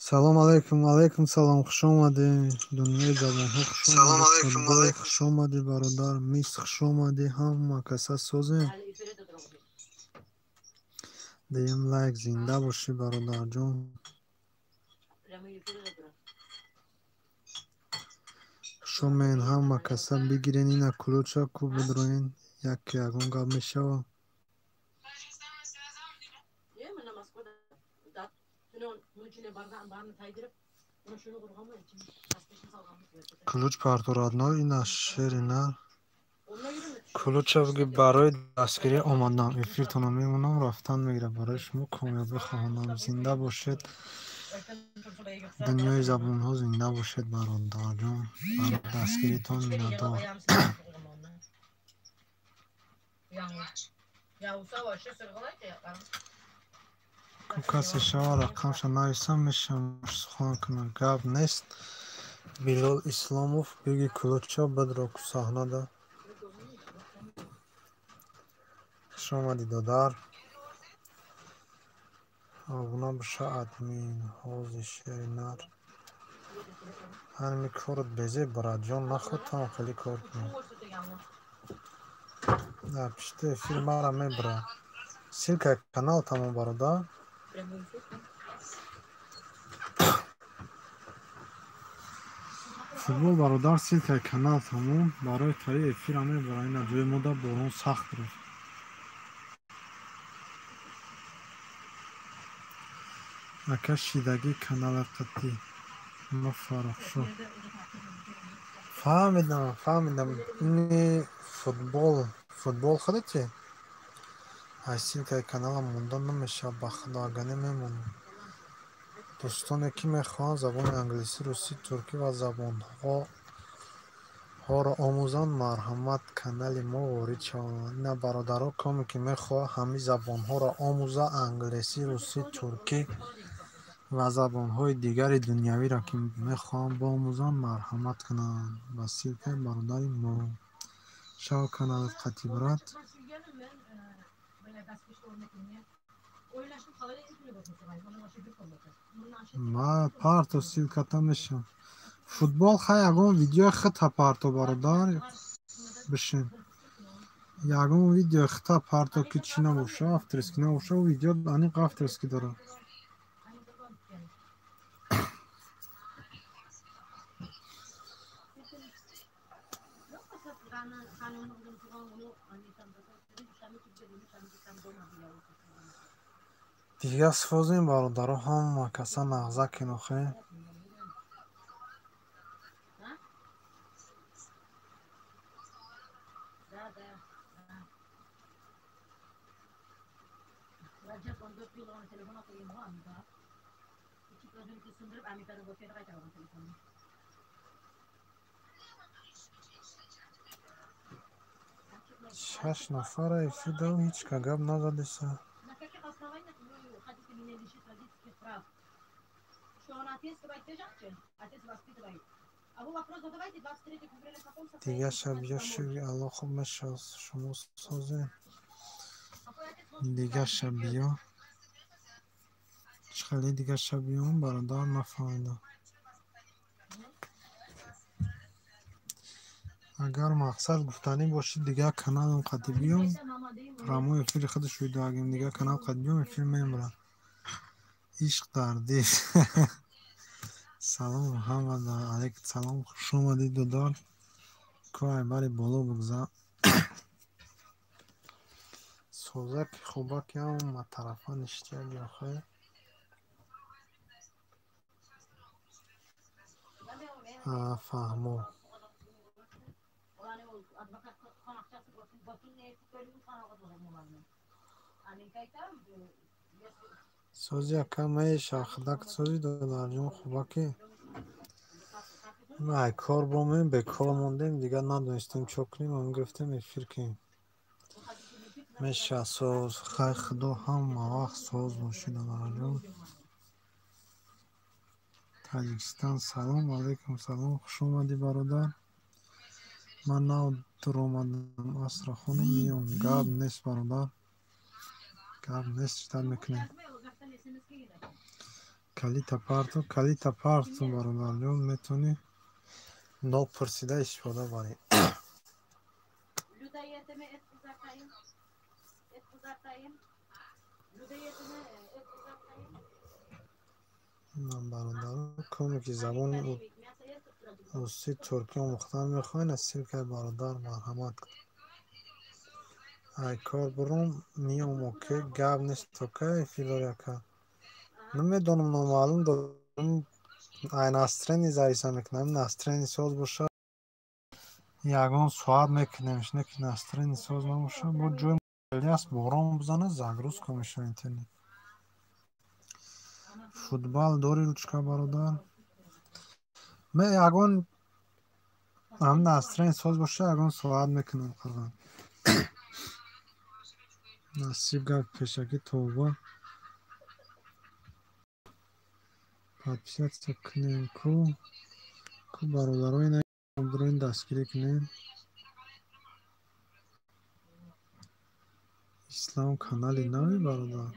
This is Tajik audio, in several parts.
Салом алейкум, алейкум салом, хуш омадӣ. Дунёи забонҳо хуш Салом омадӣ. алейкум, Футбол алейкум. Хуш омадӣ, бародар. Мис хуш омадӣ. Ҳама каса созем. Дуюм лайк, зинда бошӣ, бародарҷон. Хуш омед, ҳама каса бигирен ина кулуча ку бидроен. Яке ягон гап мешава. Ключ парто, родной, ина шери нар. Ключа биги, барои дастгирӣ омадам. Эфиртонро мемонам, рафтан мегирад. Барои шумо комёбӣ хоҳонам. Зинда бошед. Дунёи забонҳо зинда бошед, бародарҷон. Барои дастгиритон миннатдор. Ку касе шава, рақамша нависам, мешавам сухан кунам. Гап нест. Билол Исломов, биги ключа бидро ку саҳнада. Хуш омадӣ, додар. Обуна боша, админ. Ҳози шери нар. Ҳами корот безеб, братҷон, наход там хеле кор кунӣ. Дар пишти эфир мара мебара. Ссылкаи канал тамом, бародар. Футбол, бародар, ссылкаи канал тамом. Барои тари эфира мебара. Ина ҷои мода борон сахт рафт. Ака, шидагӣ канала қатӣ. Ма Фаррухшо. Фаҳмидам, фаҳмидам. Ини футбол, футбол худати? Ай ссылкаи канала монда намешавад, ба худо, ага не мемонам. Дӯстоне ки мехоҳанд забони англисӣ, русӣ, туркӣ ва забонҳоро омӯзанд, марҳамат, канали мо ворид шаванд. Ина бародаро, коме ки мехоҳад ҳамин забонҳоро омӯза, англисӣ, русӣ, туркӣ ва забонҳои дигари дунявиро ки мехоҳанд биомӯзанд, марҳамат кунанд ба ссылкаи бародари мо. Шав каналат қатӣ, брат. Ма парто ссылката мешавам. Футбол, хай, ягон видеои хита парто, бародар. Бишин. Ягон видеои хита парто ки чӣ набоша, авторский набоша, ӯ видео аниқ авторский дорад. Дигар созем, бародаро, ҳама каса нағза кинохе. Шаш нафара эфир дорам, ҳеҷ ка гап назадеса. Дигар шаб биё, шукри Алло, хуб мешавад, шумо созем. Дигар шаб биё. Чӣ хеле дигар шаб биём, бародар, нафаҳмидам. Агар мақсад гуфтанӣ бошид, дигар каналам қадӣ биём, прямой эфири худаш шуидагим, дигар канал қадӣ биём, эфир мемирад. Ишқ дар дил. Салом Муҳаммад, алейкум салом, хуш омадӣ, додар. Ку айбари боло бигзар. Созаки хубаки ҳама тарафа ништияги охе. Фаҳмо. Сози ака меша, худак сози, додарҷон, хубаки. Ай кор бомем, бекор мондем, дигар надонистем чо кунем, ам гирифтем эфир кунем. Меша соз, хай худо ҳама вақт соз бошӣ, додарҷон. Таҷикистон, салом алейкум салом, хуш омадӣ, бародар. Ман нав дуромадам, асра хонум меом. Гап нест, бародар. Гап нест, читар мекунем. Калита парто, калита парто бародарҷон, метавонӣ нопурсида истифода барӣ. Бародаро, коме ки забони русӣ, туркӣ омӯхтан мехоҳед, аз ссилкаи бародар марҳамат кунед. Ай кор бурум миём, оке, гап нест, ока, эфир дори ака. Намедонам, номаълум дорам, ай настроение зависа мекунам, настроение соз боша, ягон соат мекунем, не ки настроение соз набоша, бо ҷои аст, борон бизана, загрузка мешава интернет. Футбол дори ручка бародар? Ме ягон ҳам настроение соз боша, ягон соат мекунам қилған. Насиб гап пешакӣ тавба. Подписаться кунем ку. Ку бародаро ина дроин дастгирӣ кунем. Ислам канали нави бародар.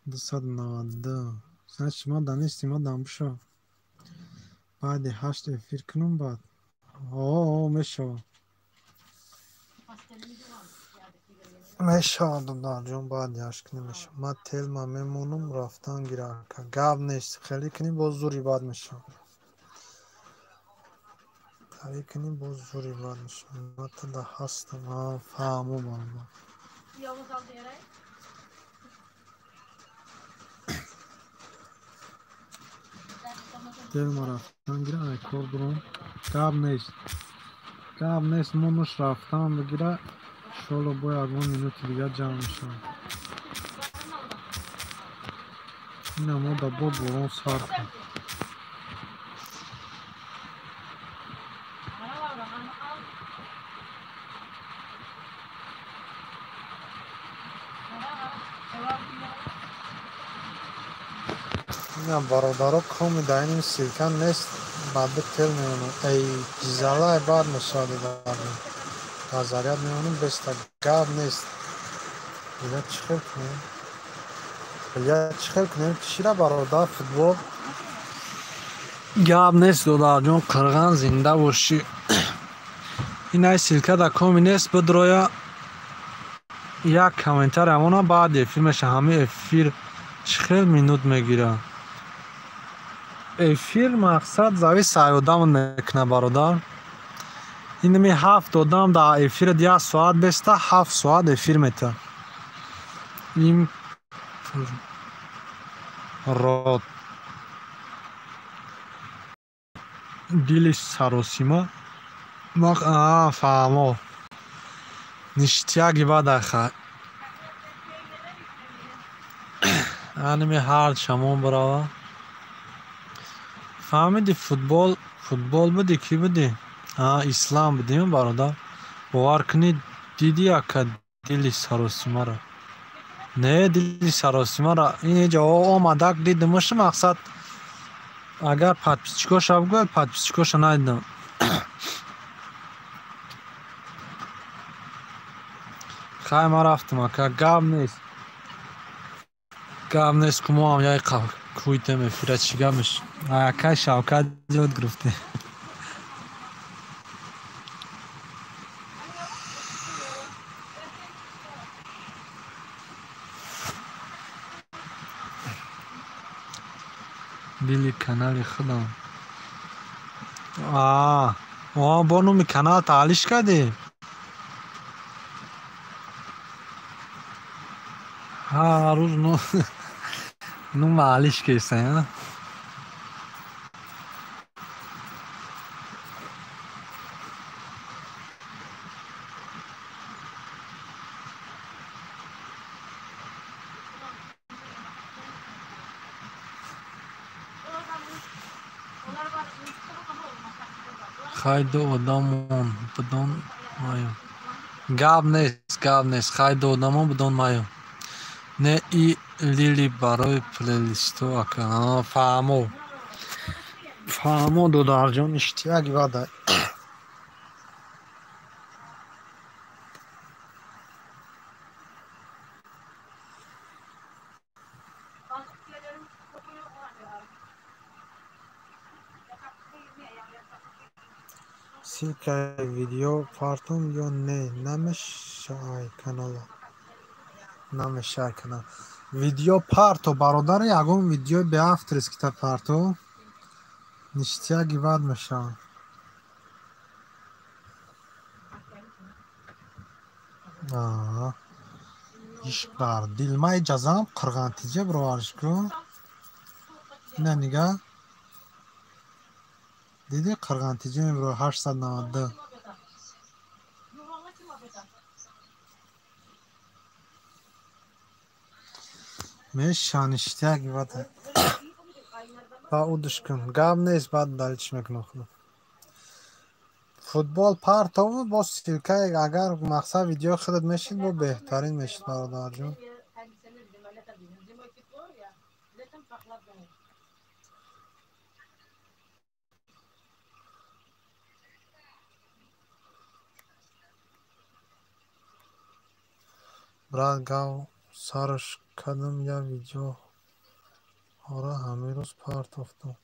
292. Значит, ма да нести, ма дам бишав. Баъди 8 эфир кунам баъд. О, мешава. Мешава додарҷон, баъди 8 кунем мешава. Ма телма мемонам, рафтан гирака. Гап нест, хеле кунӣ боз зури бад мешава. Хеле кунӣ боз зури бад мешава. Ма тада ҳастам, фаҳмо бародар. Телма рафтан гира, ай кор бурам. Гап нест. Гап нест, монуш рафтан бигира. Иншолло бо ягон минути дигар ҷамъ мешавад. Ина мо да бо борон сар кун. Ина бародаро, коми да иним ссилка нест, ба ду тел мемонам. Эй, ҷизалай бад мешавад додарҷон. Назарият мемонам, беста гап нест. Бля, чӣ хел кунем? Бля, чӣ хел кунем? Чира бародар футбол? Гап нест додарҷон, қирған зинда бошӣ. Ин ай ссилка да коми нест, бидроя як комментар ҳамона баъд эфир меша. Ҳамин эфир чӣ хел минут мегира? Эфир мақсад завис ай одам мекуна бародар. Инми 7 одам да эфир 1 соат беста, 7 соат эфир мета. Им род дили саросима фаҳмо ништяги бадаха. Аними ҳар шамон барава. Фаҳмиди футбол, футбол буди ки буди? Ислам будим бародар. Бовар кунӣ диди ака дили саросимаро. Не, дили саросимаро ин ҷо омадак дидимаш, мақсад агар подписчикоша бигӯяд, подписчикоша надидам. Хай, ман рафтам ака, гап нест. Гап нест, ку мо ҳам яй кӯйтем эфира, чӣ гап меш. Акай Шавкат ёд гирифтем. Дили канали худам. Бо номи канал таълиш кардӣ? Ҳар рӯз нум алиш кесен. Хай ду одамон бидон маю. Гап нест, гап нест. Хай ду одамон бидон маю. Не и лили барои плейлисту ака. Фаҳмо. Фаҳмо додарҷон, иштияги бада. Ссылкаи видео партом ё не? Намешавай канала. Намешавай канал. Видео парто, бародар, ягон видеои беавторскита парто. Ништяки бад мешавад. Ишқ дар дил. Ман иҷазаам қирғантиҷа бировариш ку. Ина нигаҳ. Диди қирғантиҷа мебиро 892. Меша ништяки бад. Ба удуш кун. Гап нест, баъд дали чӣ мекунам худо. Футбол партову бо ссылкаи агар мақсад видеои худат мешид, бо беҳтарин мешид, бародарҷон. Брат, гав сарш кардам як видеоҳоро ҳамин рӯз партофтам.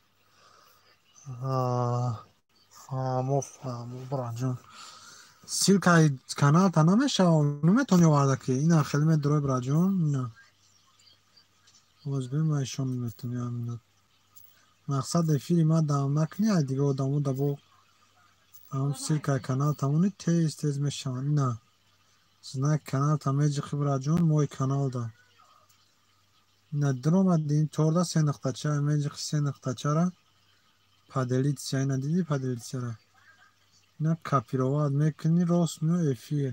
Фаҳмо, фаҳмо, братҷон. Ссылкаи каналта намешава, наметавонӣ оварда ки ина хеле медурой, братҷон, ина. Боз бин ман ишон метавонӣ ҳамина. Мақсад эфири ман давом накунӣ, ай дига одамо да бо ҳам ссылкаи каналта монӣ тез тез мешаванд. Ина. Знак каналта меҷиқи, братҷон, мои каналда. Ина дуромади ин торда се нуқтача меҷиқи, се нуқтачара поделиться, ина диди поделиться-ра. Ина копировать мекунӣ, рост мео эфир.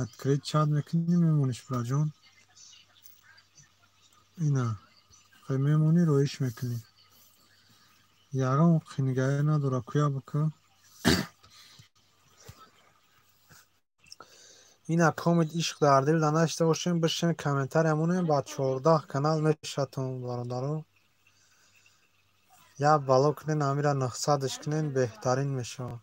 Открыть чат мекунӣ, мемониш, братҷон. Ина. Хай мемонӣ, роиш мекунӣ. Ягон қинигаӣ надора, куя бикун. Ина комит ишқ дар дил да нашта бошем, бишин комментария монем, ба 14 канал мешатон, бародаро. Як бало кунен, амира 900-ш кунен, беҳтарин мешавад.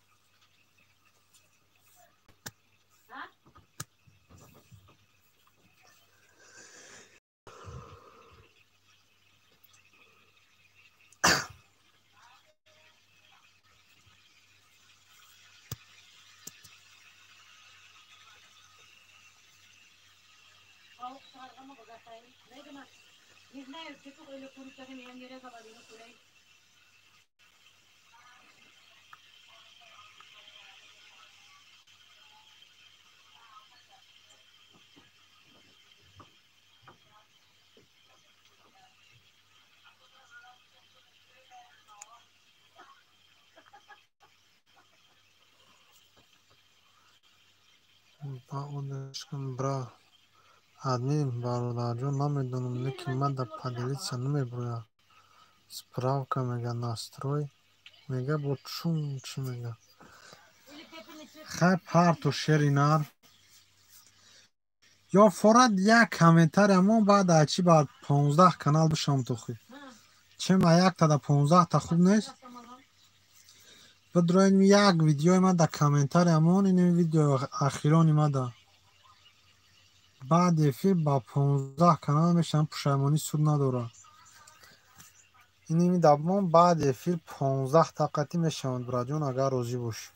Ба одашкун, бра. Админ, бародарҷон, намедонам, лекин ман дар поделиться намеброяд. Справка мега, настрой мега, бо чун чӣ мега. Хай парту шери нар. Ё форад як комментария мон, баъд ачи ба 15 канал бишам тухи. Чем а якта да 15 та хуб нест? Бидроин як видеои ман дар комментария мон, ин видео ахирони ма да. Баъд эфир ба 15 канал мешавам, пушаймонӣ суд надорад. Иними дабмон баъд эфир 15 тақатӣ мешаванд, братҷон, агар розӣ бошӣ.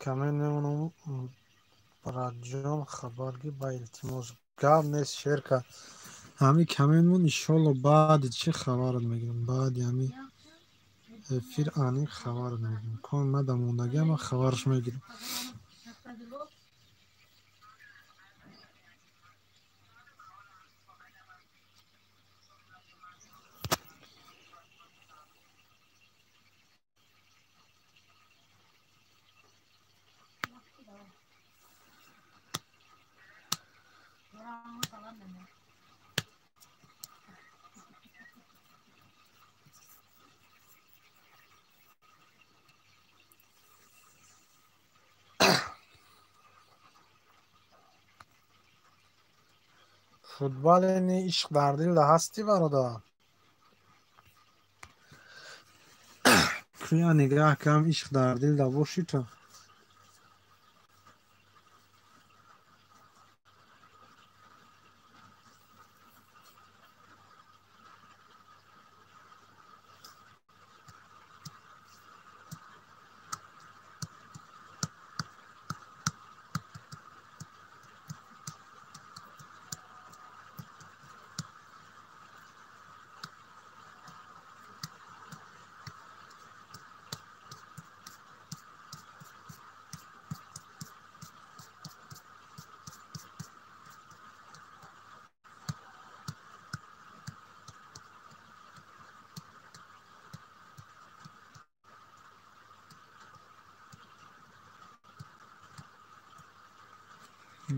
Камен мемонам, братҷон, хабарги ба илтимос. Гап нест, шерка. Ҳами каменмон иншолло баъди чӣ хабарат мегирам? Баъди ҳами эфир аниқ хабарат мегирам. Кон ма да мондагиам, ман хабараш мегирам. Футболи ишқ дар дил ҳастӣ, бародар? Куя нигаҳ кам ишқ дар дил да бошӣ ту.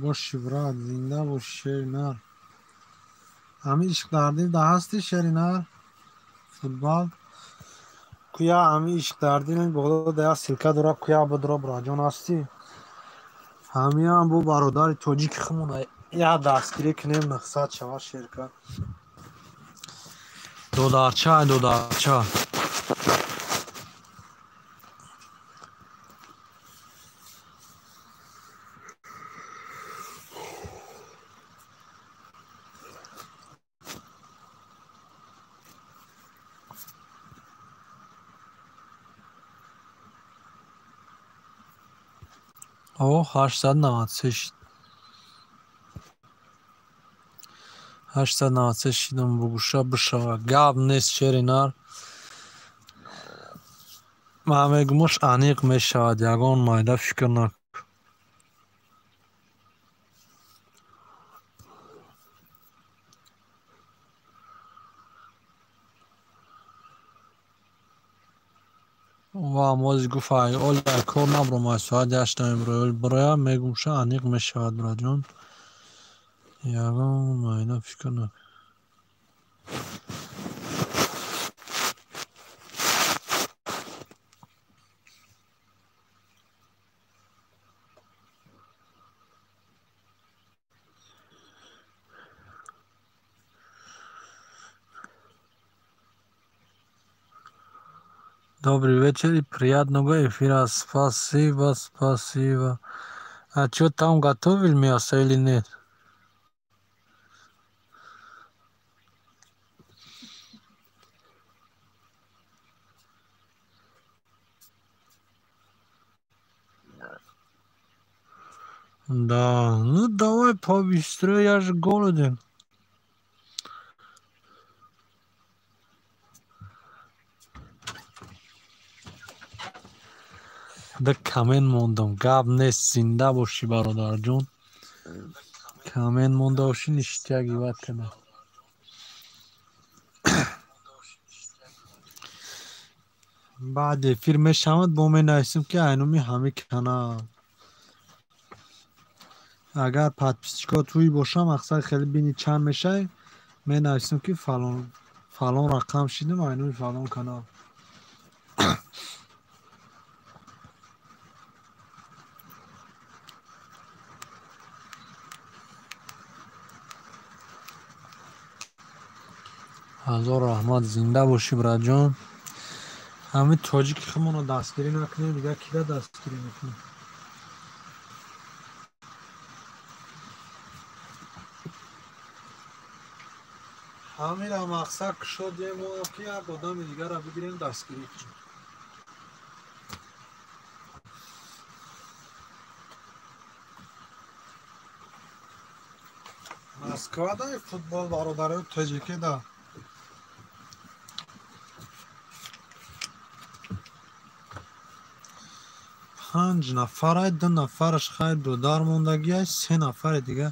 Боши брат, зинда боши шери нар. Ҳами ишқ дар дил да ҳасти шери нар? Футбол. Куя ҳами ишқ дар дил боло да як ссылка дора куя бидро браҷон ҳастӣ. Ҳамиам бу бародари тоҷики хумон як дастгирӣ кунем мақсад шава шерка. Додарча, додарча. О, 893 шид. 893 шидам бугуша бишава. Гап нест шери нар. Ман мегумош аниқ мешавад, ягон майда фикр накун. Ва мози гуфт ай оли ай кор набуром ай соати ҳашта мебурои. Оли буроя мегумша аниқ мешавад браҷон. Ягон майда фикр накун. Добрый вечер и приятного эфира. Спасибо, спасибо. А что там готовили мясо или нет? Да, ну давай побыстрее, я же голоден. Да коммент мондам. Гап нест, зинда бошӣ бародарҷон. Коммент монда бошӣ ништяк иват кардам. Баъд эфир мешавад бо менависем ки айнуми ҳами канал. Агар подписчикҳо туи бошам, мақсад хеле бини чанд мешавӣ, менависем ки фалон фалон рақам шидам айнуми фалон канал. Ҳазор раҳмат, зинда бошӣ братҷон. Ҳамин тоҷики худмонро дастгирӣ накунем, дигар киро дастгирӣ мекунем? Ҳаминро мақсад кушодем мо ки як одами дигарро бигирем дастгирӣ кунем. Москвада футбол бародарои тоҷикӣ да. Панҷ нафарай, ду нафараш хайр додар мондагиай, се нафари дига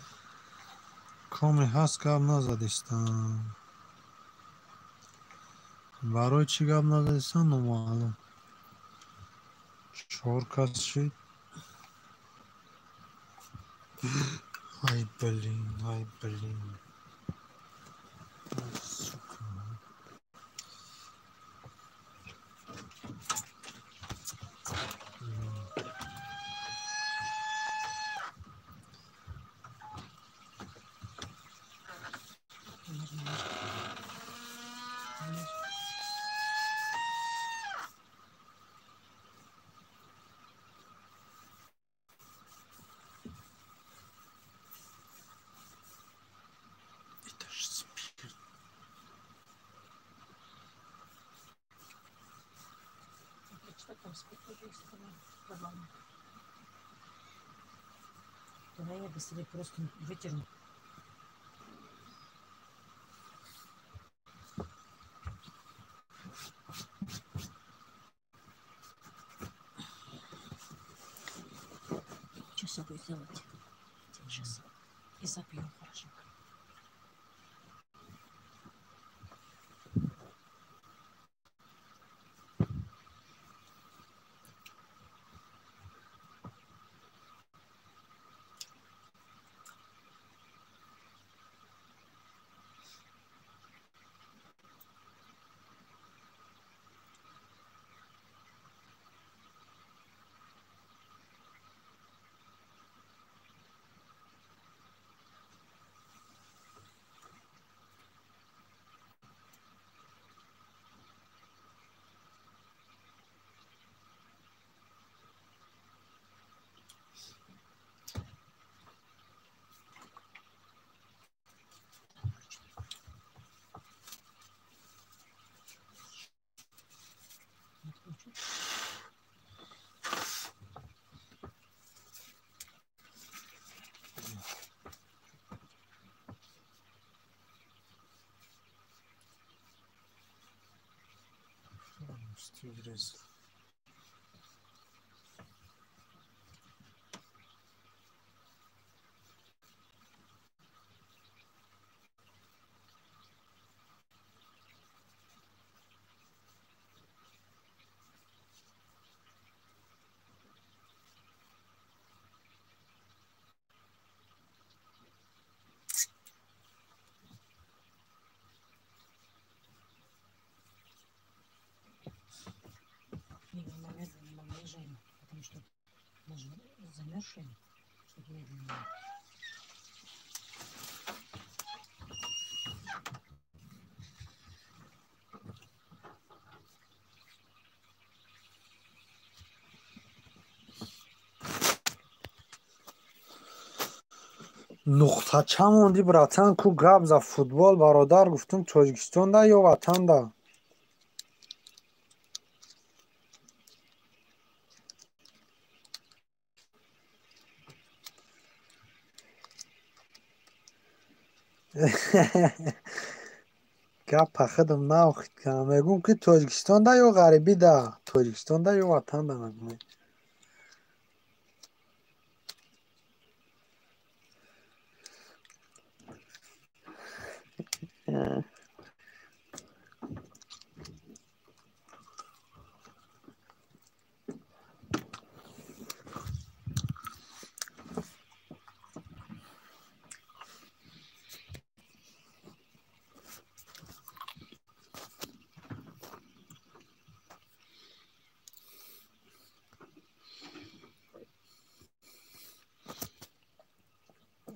коме ҳаст гап назадистанд. Барои чӣ гап назадистанд номаълум. Чор кас шид. Ай блин, ай блин. Сука. Там спит тоже есть проблема. Давай я быстрее просто вытерну. Что с собой сделать? Сейчас и запью хорошенько. Стюрез. Медленно наезжаем, потому что мы же замерзшие, чтобы медленно. Нуқтача монди, братан, ку гап за футбол, бародар, гуфтум, Тоҷикистонда ё ватанда? Гапа худам наохид кардам. Мегӯм, ки Тоҷикистонда ё ғарибида, Тоҷикистонда ё ватанда мегӯм.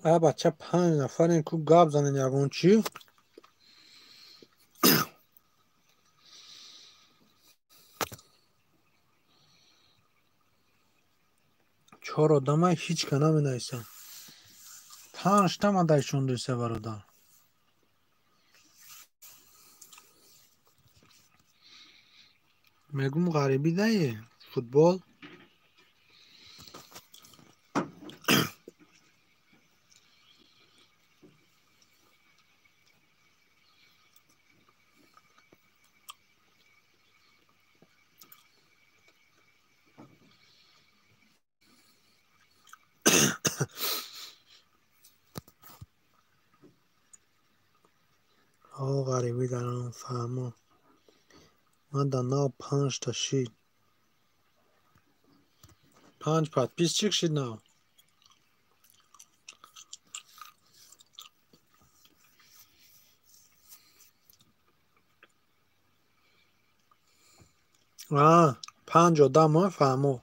А бача, панҷ нафарем, ку гап занем ягон чӣ. Чор одамай, ҳеҷ ка наменависам. Панҷта ман дайшон дусе, бародар. Мегӯм, ғарибӣ дае футбол. О, ғарибӣ дарам, фаҳмо. Ман дар нав панҷта шид. Панҷ подписчик шид нав. А, панҷ одам, фаҳмо.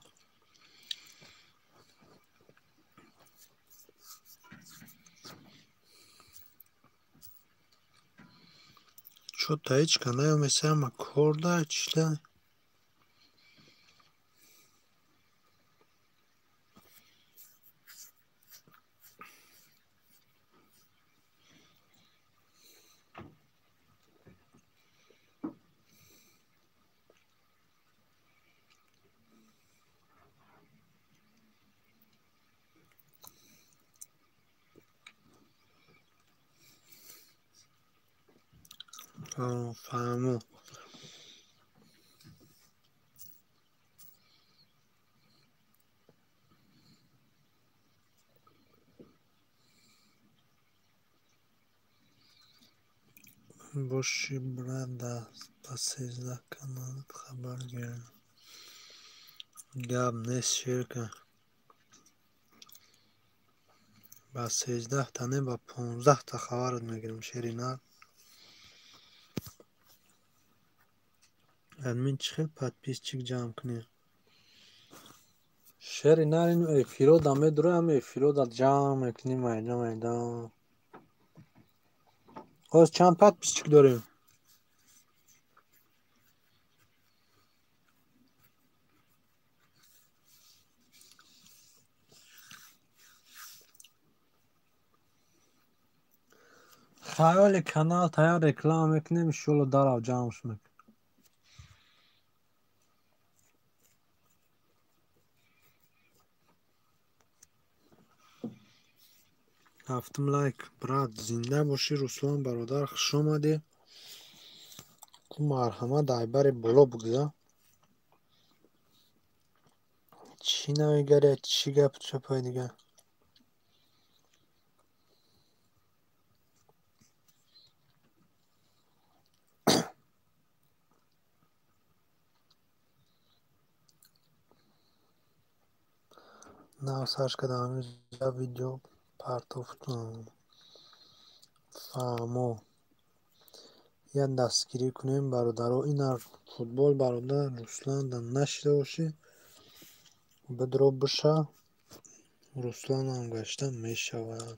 Чо-то ҳеҷ ка наёмеса, ҳама кор да чида. Фаҳмо. Боши, брат, ба 13 каналат хабар гирам. Гап нест, шерка. Ба 13та не, ба 15та хабарат мегирам, шери нар. Админ чӣ хел подписчик ҷамъ кунем? Шери нар ин эфирода медура, ҳам эфирода ҷамъ мекунӣ майда майда. Ҳоз чанд подписчик дорем? Хаёли канал тайёр реклама мекунем, иншолло дарав ҷамъш мекунем. Ҳафтум лайк, брат, зинда бошӣ, Руслан бародар, хуш омадӣ. Ку марҳамат, айбари боло бигза. Чӣ навигария, чӣ гапу чапай дигар? Нав сарш кардам ҳамин видео партофтам. Фаҳмо. Як дастгирӣ кунем, бародаро. Ина футбол, бародар Руслан да нашида бошӣ, бидро биша, Русланам гашта мешавад.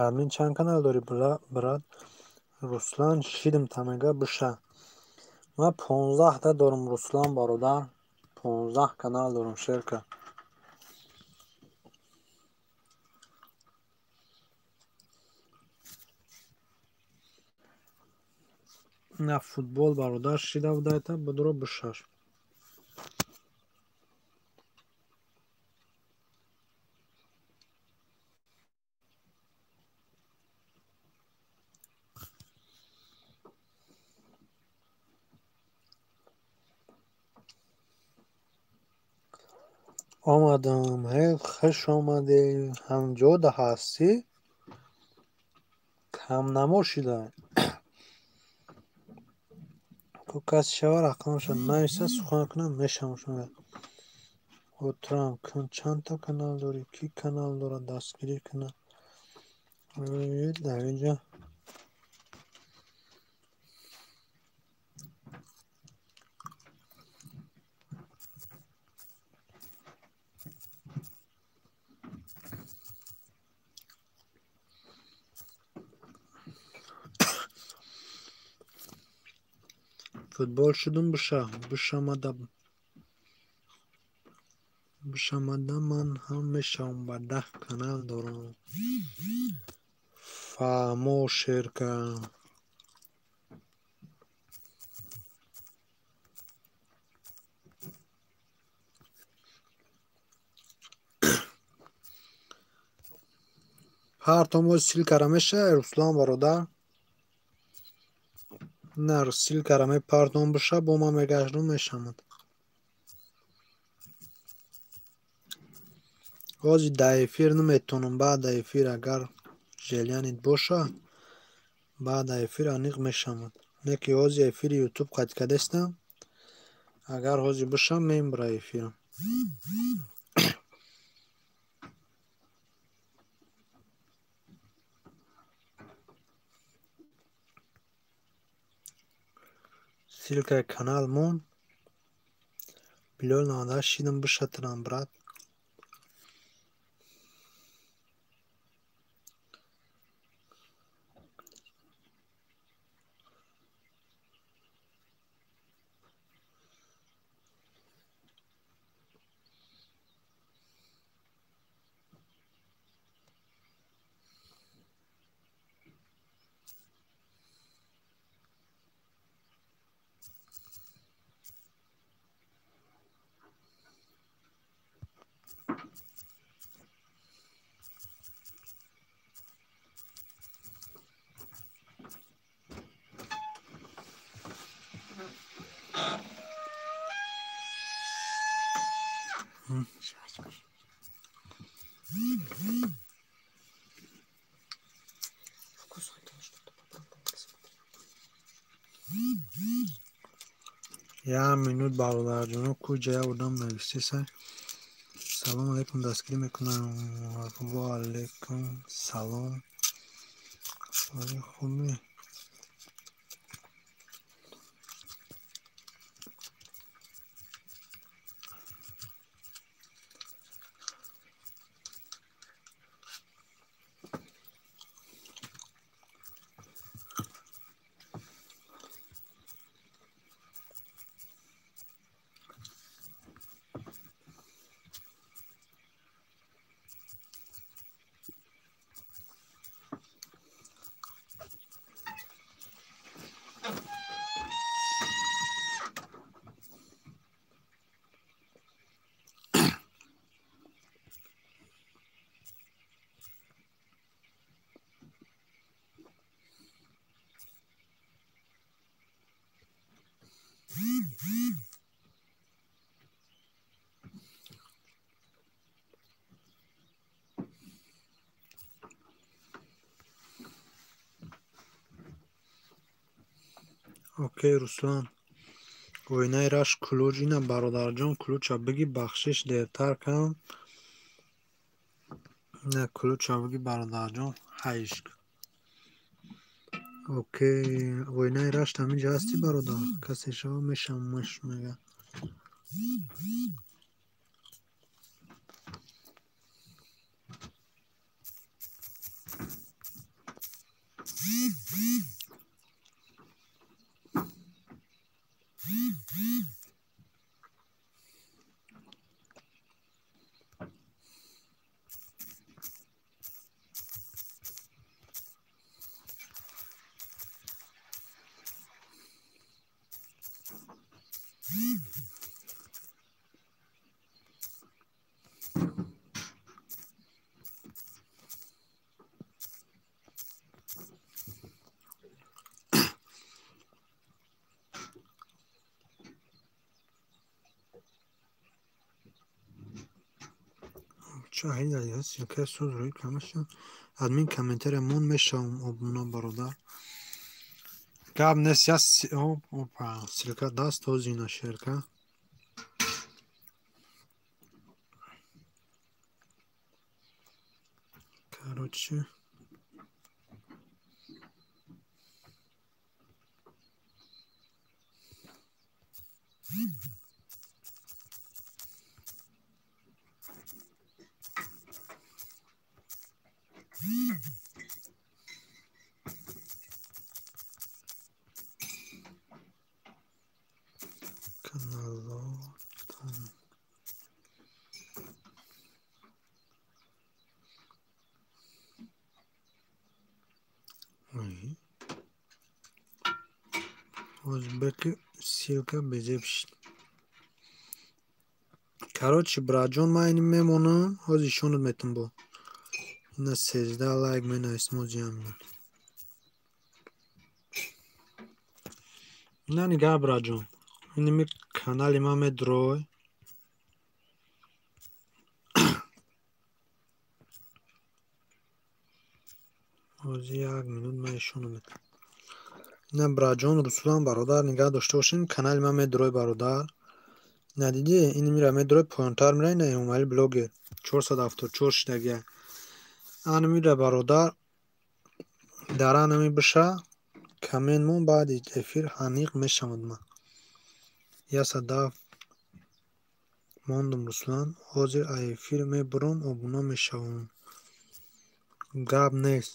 Админ чанд канал дорӣ, брат? Руслан шидм тамега биша. Ман 15та дорам, Руслан бародар. 15 канал дорам, шерка. На футбол, бародар, шида будайта, бидро бишаш. Омадам, ҳе, хуш омадӣ. Ҳамҷода ҳастӣ? Камнамо шида. Ку касе шава рақамашро нависа, сухан кунам, мешавам. Отырам, кун чандта канал дорӣ? Кӣ канал дорад, дастгирӣ кунад? Дар инҷа футбол шудум биша, бишамада ман ҳам мешавам, ба 10 канал дорам. Фаҳмо, шерка. Ҳартон боз ссилкара мешавад, Руслан бародар? На, ссилкара мепартон биша, бо ман мегаштум, мешавад. Ҳозир дар эфир наметавонам, баъд дар эфир агар желянит боша, баъд дар эфир аниқ мешавад. Не ки ҳозир эфири ютуб қатъ кардастам, агар ҳозир бошам, мембара эфирам. Ссилкаи канал мон. Билол 98 шидам бишатирам, брат. Жвачку. Вкус хотела что-то попробовать, посмотри. Як минут, бародарҷоно, куҷая одам нависеса. Салом алейкум, дастгирӣ мекунам. Ва алейкум салом. Хубӣ? Окей, Руслан. Оинаи рашк кулуч ина, бародарҷон, кулуча бигӣ, бахшиш, дертар кам. На, кулуча бигӣ, бародарҷон, ҳайшк. Окей, оинаи рашт ҳаминҷа ҳастӣ, бародар? Касе шава мешам муш мега. Админ комментария мон мешавам обуна, бародар. Гап нест, я опа, ссылка даст ҳозина шерка. Короче. Каналотон. Узбеки ссылка безеб шид. Короче, братҷон, ман ини мемонам, ҳозир ишонат метам бо. Ина 13 лайк менависем ҳозир минут. Ина нигаҳ, братҷон. Иними канали ман медрой. Ҳозир як минут ман ишонат метам. Ина, братҷон, Руслан бародар, нигаҳ дошта бошем, канали ман медрой, бародар. На дидӣ, ин мира медрой, поёнтар мира, ина Эмомалӣ блогер 474 шидагия. Ан мира, бародар, дар анами биша коммент мон, баъди эфир ҳаниқ мешавад ман. 110 мондум, Руслан, ҳозир аз эфир мебурам, обуна мешавам. Гап нест.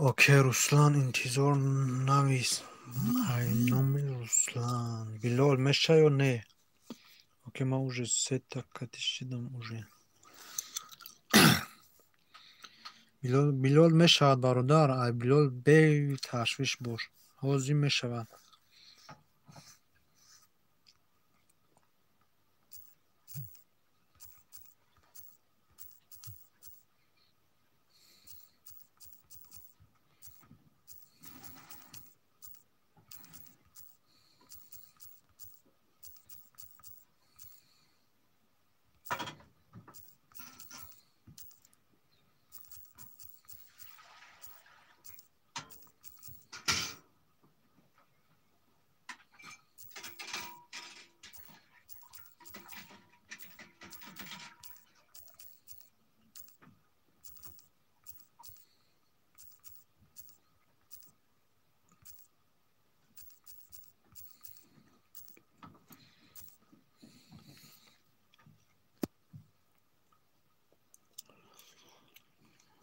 Окей, Руслан, интизор навис. Ай номи Руслан. Билол меша ё не? Окей, ман уже сета кати шидам уже. Билол мешавад, бародар. Ай Билол беташвиш бош. Ҳозир мешавад.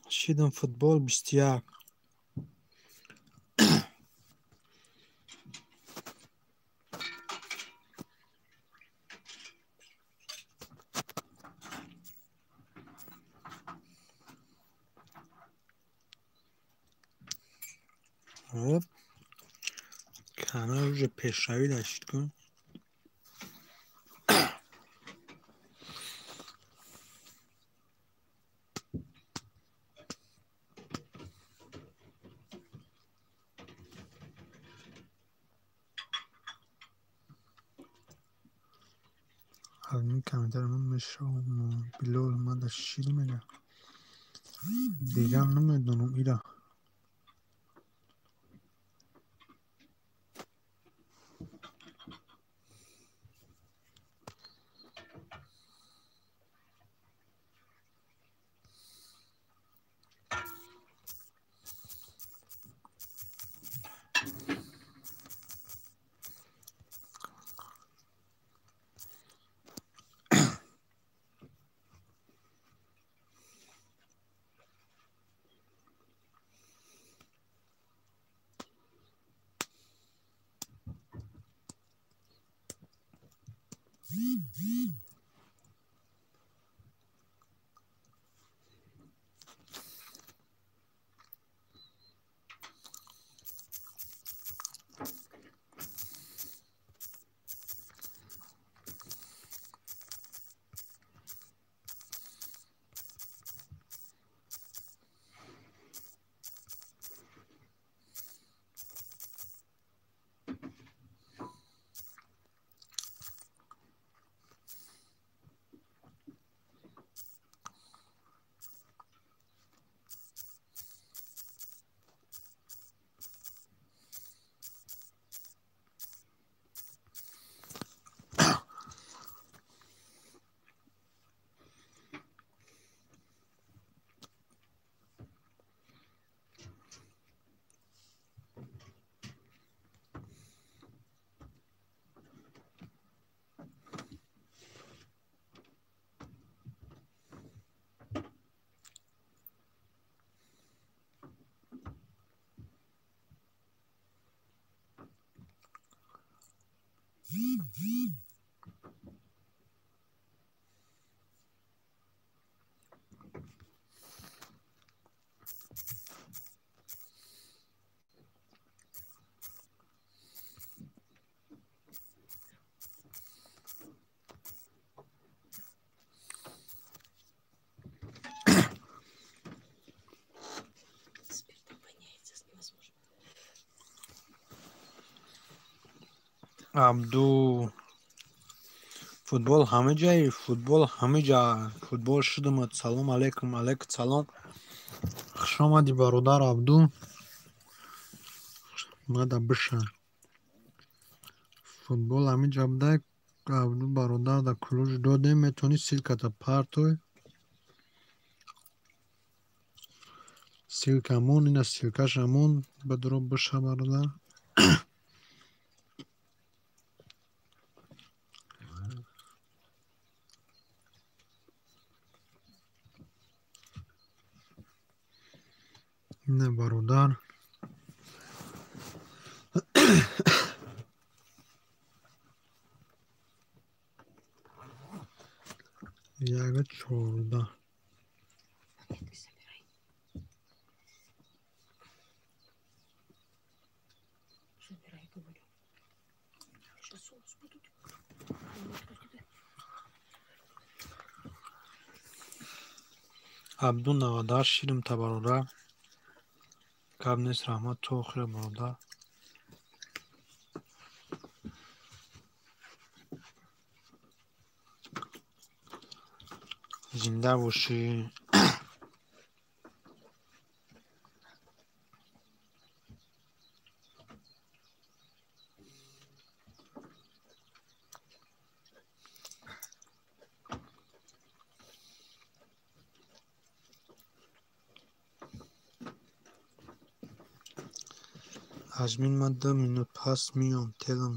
Шидам футбол 21. Оп. Канал уже пешравӣ дашт кун. Комментарий Билол мада шид мега. Дигар намедонам ира. Абду, футбол ҳама ҷай, футбол ҳама ҷа, футбол шудамад. Салом алейкум, алейкум салом. Хуш омадӣ, бародар Абду. Мада биша. Футбол ҳама ҷа буда. Абду бародар да кулуш додем, метавонӣ ссылката партой. Ссылка мон, ина ссылкаша мон, бадро биша бародар. Ина бародар. Яга 14. Монетки собирай. Собирай, говорю. Сейчас соус будут. Абду 98 ширим та бародар. Гап нест, раҳмат то охира бародар. Зинда бошӣ. Ажмин ман 2 минут пас меом, телам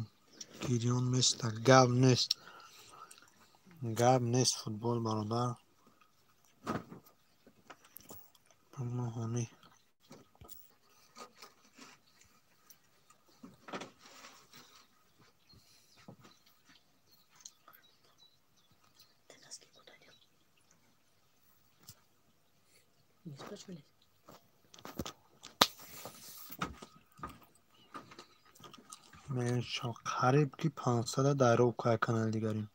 гирён места. Гап нест. Гап нест футбол бародар. Ҳони. Ты носки куда дел? Не испачкались? Қариб ки 500 дар об канали дигарем.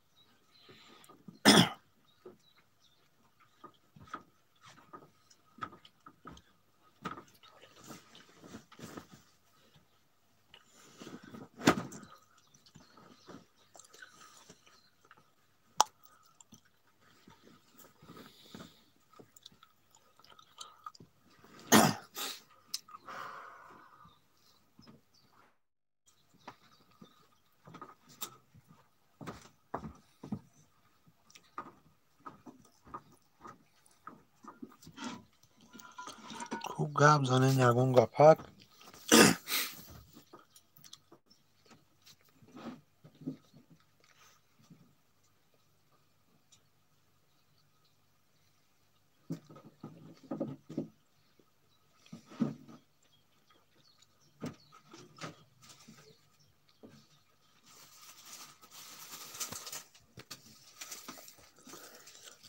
Хуб гап занем ягон гапак.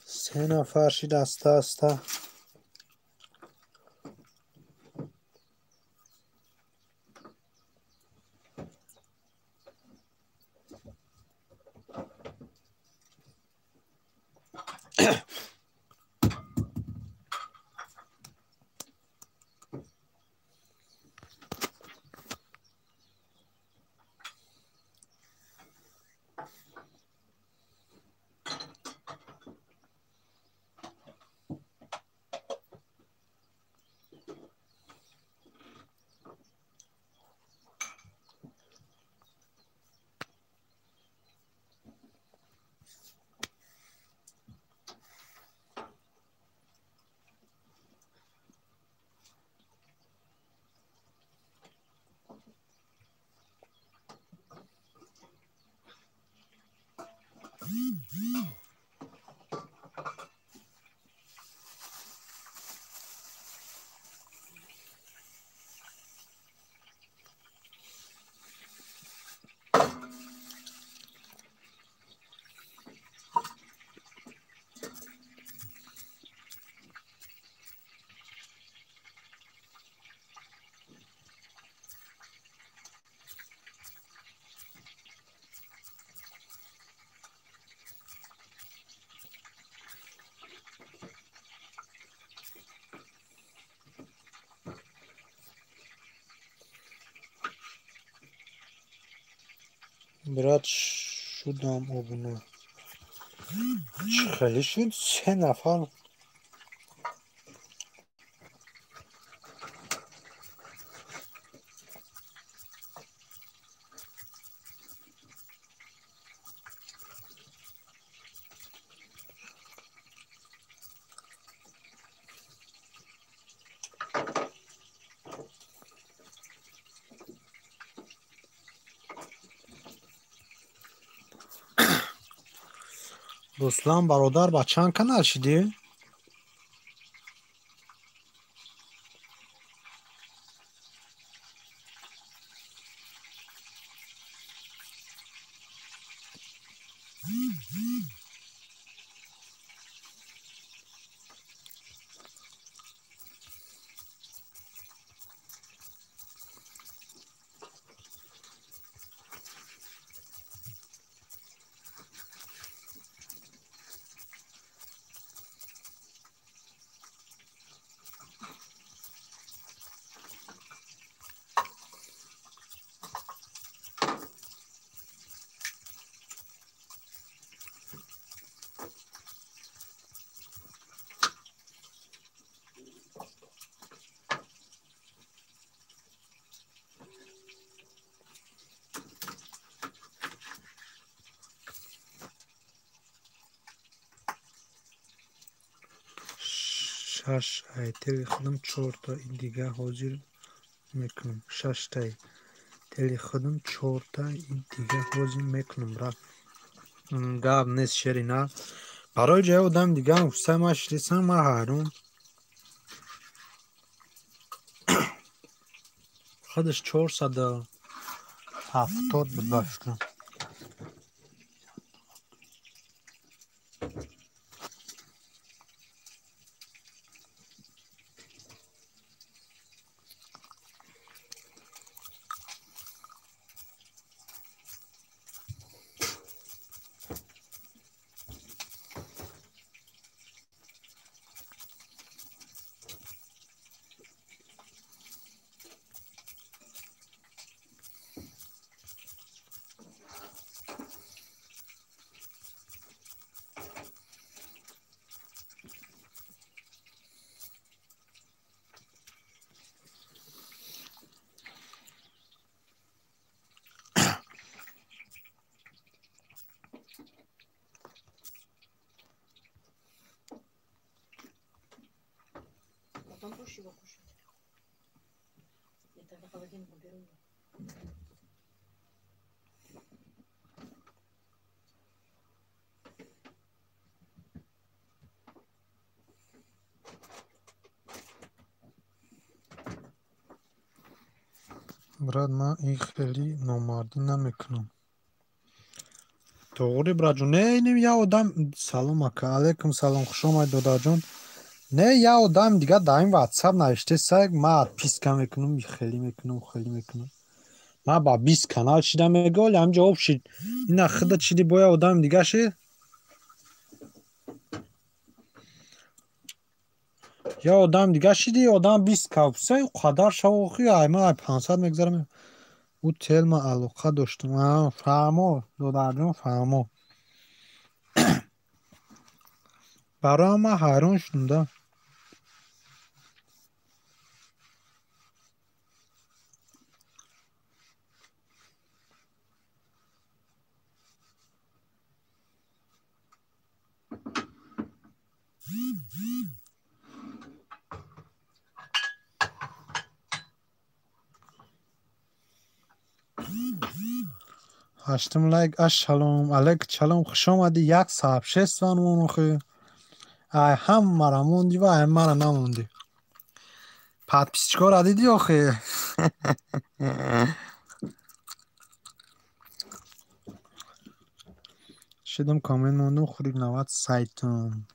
Се нафар шид аста аста. Брат, шудам обуна. Чӣ хеле шуд? Се нафар. Руслан бародар, ба чанд канал шидӣ? Шаш ай тели худам чорта и дига ҳозир мекунам. Шаштай тели худам чорта и дига ҳозир мекунам. Брат, гап нест, шери на. Барои ҷои одам дига гуфтам, ман шидисам, ман ҳайрон. Худаш 470 буд ба фикрам. Потом будешь его кушать? Я тогда холодильник уберу его. Брат, ман ин хеле номардӣ намекунам. Тоғри, братҷон, не, ин як одам. Салом, ака, алайкум салом, хуш омадед, додарҷон. Не, як одам дига дар ин ватсап навиштеса, ман отписка мекунам, хеле мекунам, хеле мекунам. Ман ба 20 канал шида мега, оли ҳамҷо об шид. Ина худат шиди, бо як одам дига шид. Я одам дига шиди, одам 20 кавса, қадар шавохи, ай ман ай 500 мегзарам. Ӯ телма алоқа доштам. Фаҳмо, додарҷон, фаҳмо. Барои ман ҳайрон шудам да. Ҳаштум лайк. Ассалом алайк, салом, хуш омадӣ. Як сообщество монохи. Ай ҳамара монди ва ай мара намондӣ. Подписчикора дидӣ охи? Шидам коммент мондум, хурик навад сайтам.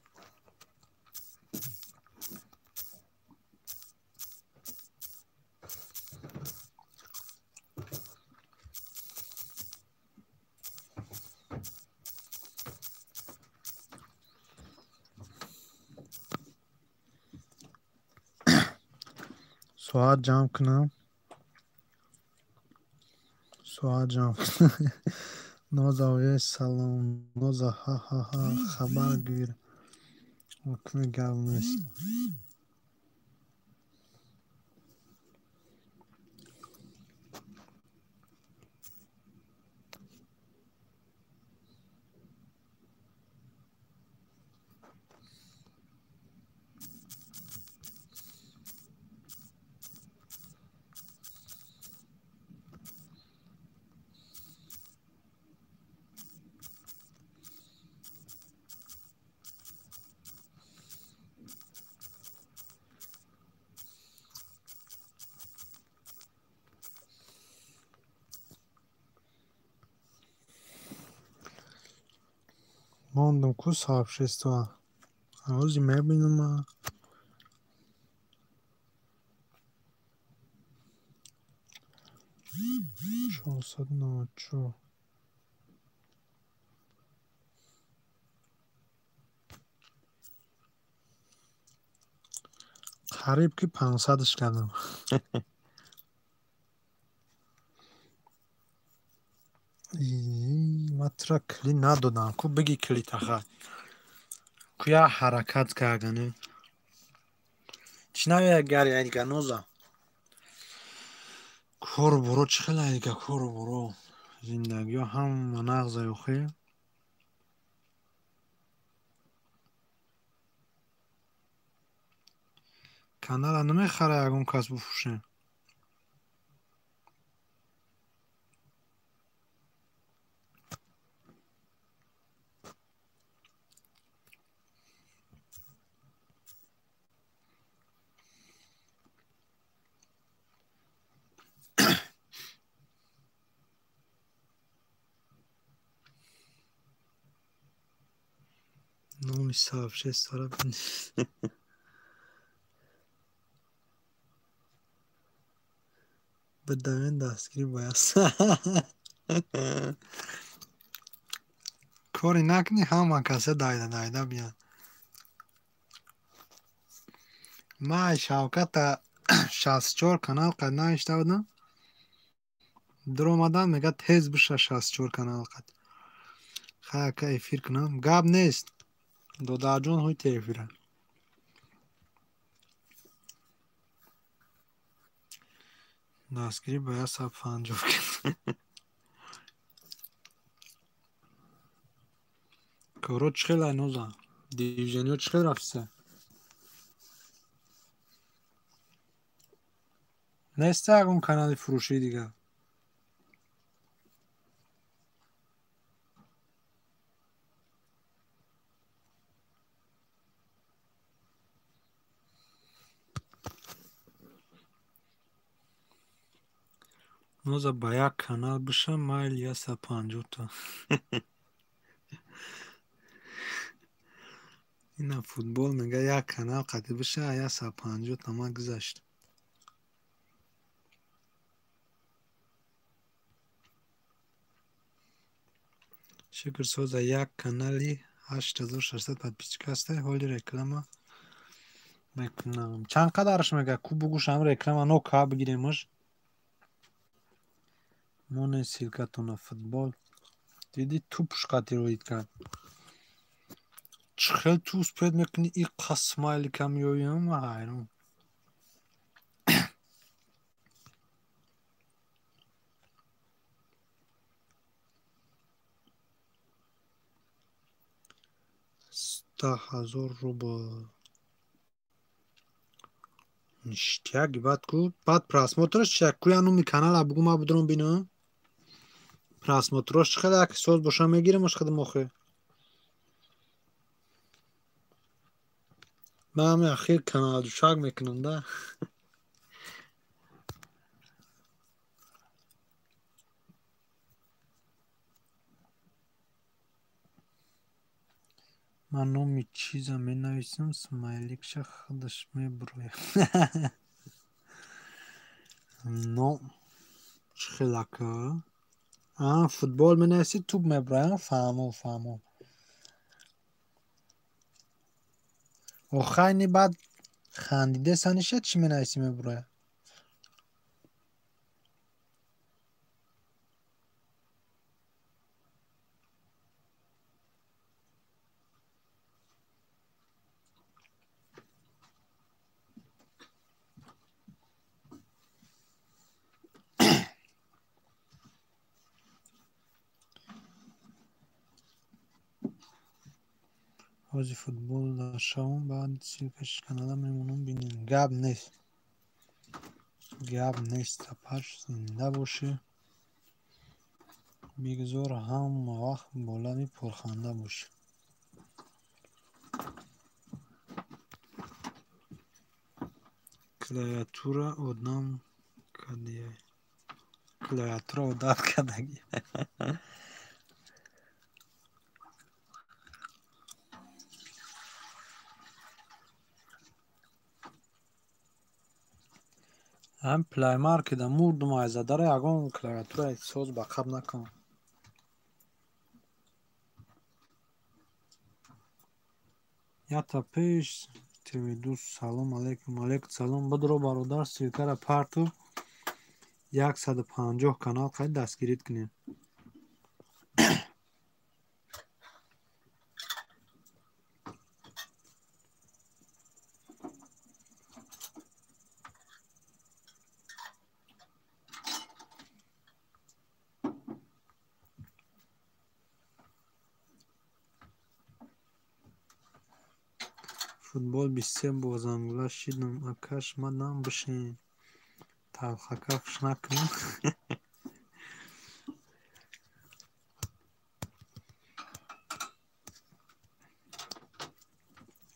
Соат ҷамъ кунам. Соат ҷамъ кунам. Ноза ояй, салом. Ноза, ҳа-ҳа-ҳа, хабар гир. Ҳукми гап нест. Мондам ку сообщество. Ҳози мебинам ман. 494. Қариб ки 500-ш кардам. Ман тура кли надодам. Ку биги клитаха. Ку як ҳаракат кардане. Чӣ навеяд гари айдига, Ноза? Кору боро чӣ хел айдига, кору боро. Зиндагиҳо ҳама нағза охи. Канала намехара ягон кас буфурӯшем. Номи сообществора бинавис. Бидавен дастгирӣ бояд. Коре накунӣ, ҳама каса дайда дайда биёд. Ман Шавката 64 канал қад навишта будам. Дуромадан мега тез биша 64 канал қад. Хай ака эфир кунам. Гап нест. Додарҷон ҳуйте эфира. Дастгирӣ ба 150 кунед. Коро чӣ хел айноза? Дивизиониҳо чӣ хел рафтиса? Неста ягон канали фурӯшии дигар? Ноза ба як канал биша майли 150-та. Ина футбол мега як канал қатӣ биша 150-та ма гузашт. Шукр соза як канали 8600 подписчик ҳастай, ҳоли реклама мекунам. Чанд қадарш мега ку бугӯш ҳам реклама но ка бигиремаш. Моне ссылкатона футбол. Диди тупш қатӣ роид кард. Чӣ хел ту успед мекунӣ и қа смайлика меёӣ, ман ҳайрон. 100 000 рубл. Ништяк баъд ку баъд просмотраш чи куя номи канала бугӯ ман будурам бинам. Просмотрош чӣ хел як соз боша мегиремаш худам охе. Ман ҳами ахир каналҷӯшак мекунам да. Ман номи чиза менависам, смайликша худаш мебурояд. Но чӣ хел ака? А футбол менависӣ туп мебурояд, фаҳмо фаҳмо. Охайни баъд хандидеса ниша чӣ менависӣ мебурояд? Ҳози футбол дар шавам, баъд ссылкаши канала мемонам бинем. Гап нест. Гап нест. Апаш зинда бошӣ. Бигзор ҳама вақт бо лаби пурханда бошӣ. Клавиатура одам кардия. Клавиатура одат кардагӣ. Ҳам Play Market-а мурдум ай задара ягон клавиатураи соз ба қаб накун. Ята пеш ТВ2 салом алейкум, алейкум салом. Бидро бародар ссылкара парту 150 канал қайд дастгирит кунем. Футбол 23 бозангула шидам, акаш мадам бишин. Талхака хуш накунам.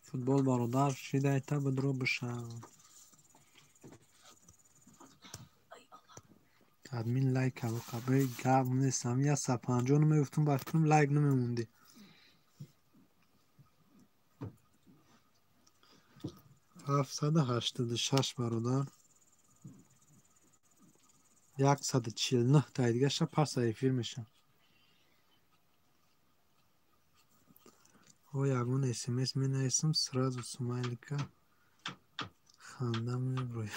Футбол бародар шидайта бидро бишав. Админ лайк қабри гап нестам. 150 намегуфтум, ба фикрам лайк намемондӣ. 786 бародар. 149 таи дигаша пас эфир мешавад. О, ягон смс менависам, сразу смайлика ханда меброяд.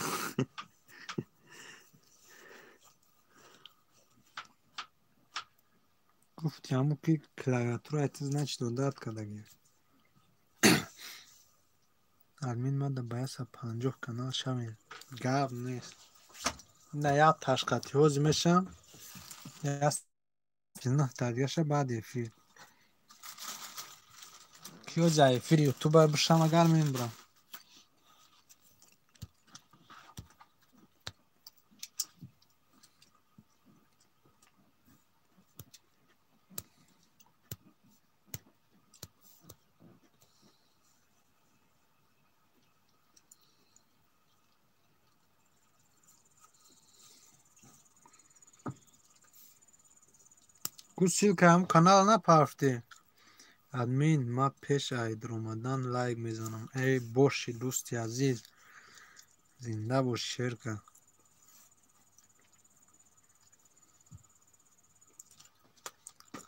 Гуфти ҳамо ки клавиатура это значит одат кардагӣ. Админ мада ба 150 канал шавем. Гап нест. На як ташқати ҳозир мешавам. 149 таи дигаша баъди эфир. Ки ҳозир эфири ютуба бишам агар мебурам. Ку ссылка ҳам канал напарфтӣ. Админ, ма пеш айдр омадан лайк мезанам. Эй боши дӯсти азиз, зинда бош шерка.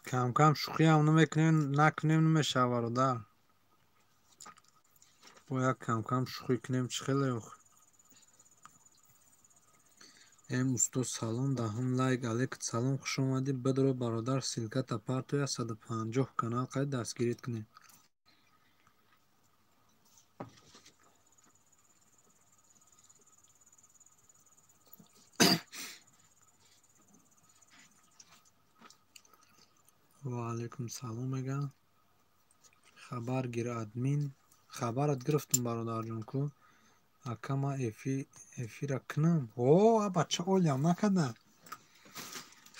Кам-кам шӯхиам намекунем, накунем намешавад бародар. Бояд кам-кам шӯхӣ кунем, чӣ хеле охир. Эм устод салом, даҳум лайк, алейкум салом, хуш омадӣ. Бидро бародар, ссылката партоя 150 канал қайд дастгирит кунем. Ва алейкум салом мегӯям. Хабар гир админ. Хабарат гирифтум бародарҷон ку. Ака ма эфира кунам. О, а бача олиам накарда.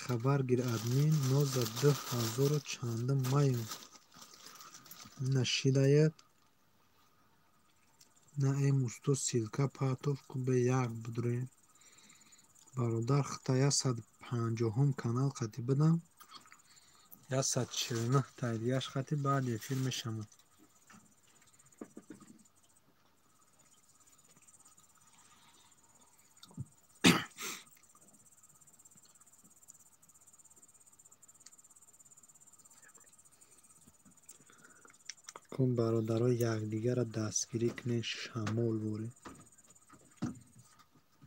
Хабар гир админ ноза 2000 чандум маем. На шидаят. На эм усто ссылка партов ку бе як будре. Бародар хата 150 канал қати бидам. 149 таи дигаш қати баъд эфир мешавам. Бародаро якдигарро дастгирӣ кунед, шамол ворӣ.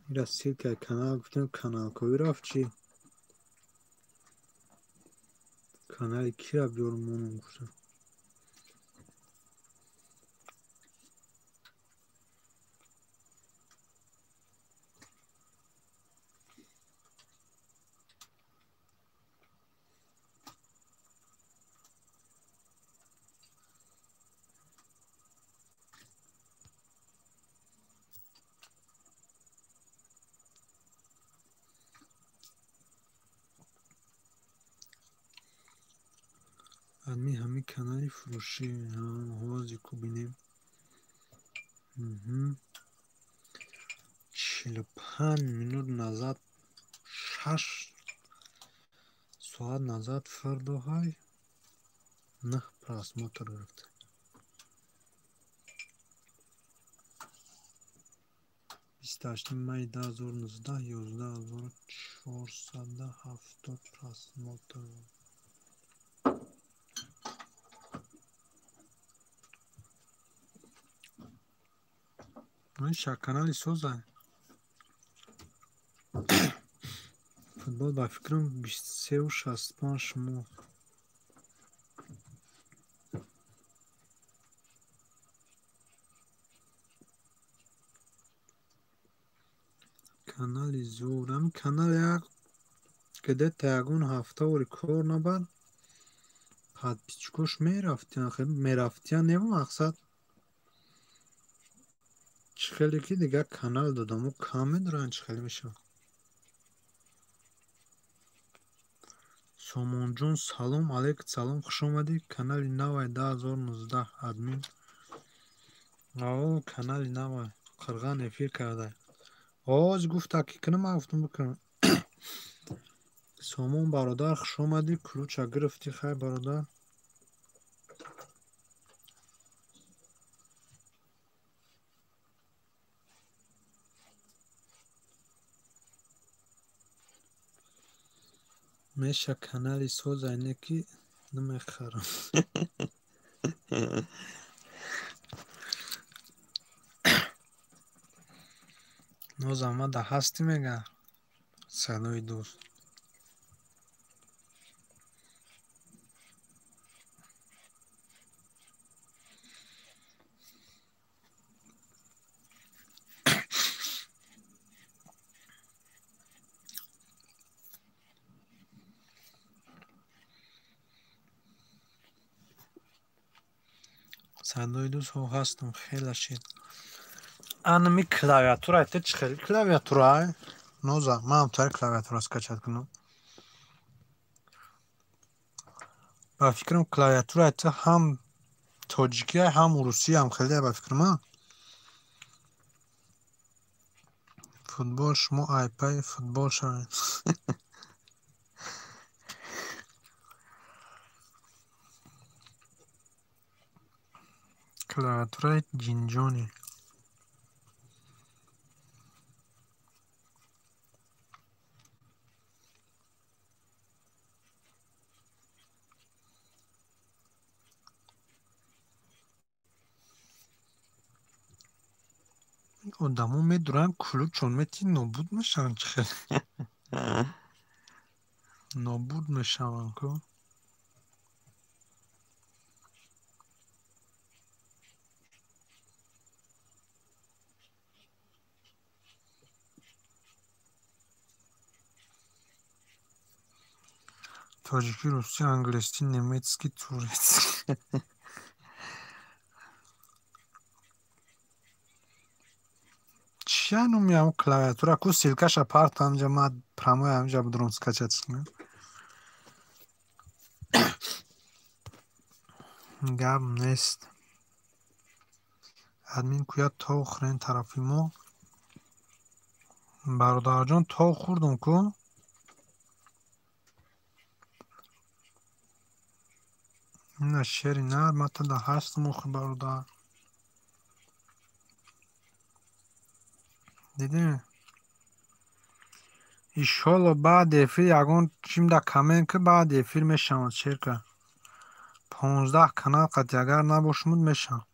Ира ссылкаи канал гуфтем, каналковӣ рафт чӣ? Канали кира биёрм монам гуфтам. Админ ҳамин канали фурӯшӣ ҳози ку бинем. 45 минут назад, 6 соат назад фардоҳай 9 просмотр гирифта. 28 май 2019 11470 просмотр. Ша канали соза. Футбол ба фикрам 23,65 моҳ. Канали зур. Ҳамин канал як где-то ягон ҳафта ори кор набар. Подписчикош мерафтиян. Мерафтиян не мақсад. Чӣ хеле ки дигар канал додамо кам медоранд, чӣ хеле мешавад. Сомонҷон салом алейк, салом, хуш омадӣ. Канали навай 2019 админ. Ао, канали навай қирған эфир карда. Оз гуфта ки кунам, ман гуфтам бикунам. Сомон бародар, хуш омадӣ, ключа гирифтӣ, хай бародар. Меша канали созай не ки намехарам. Ноза омада ҳастӣ мега? Садои дӯст. Садои дӯст ҳо ҳастам, хела шид. Анами клавиатура, это чӣ хели клавиатура? Ноза, ман ҳам тари клавиатура скачать кунам. Ба фикрам клавиатура это ҳам тоҷикия, ҳам урусия, ҳам хеле ба фикрам, а? Футбол шумо айпай футбол шавед. Клавиатураи ҷинҷони. Одамо медуранд кулучон мети нобуд мешаванд чӣ хел. Нобуд мешаванд ку. Тоҷикӣ, русӣ, англисӣ, немецкий, турецкий. Чия номи ҳам клавиатура? Ку ссылкаша парт ҳамҷа, ман прямой ҳамҷа будурам скачать кунам. Гап нест. Админ куя тов хӯрен тарафи мо. Бародарҷон тов хӯрдум ку? Ина шери нар, ман тада ҳастам охи бародар. Дидӣ? Иншолло баъди эфир ягон чимда коммент ки баъди эфир мешавад шерка. 15 канал қати агар набошумуд мешавад.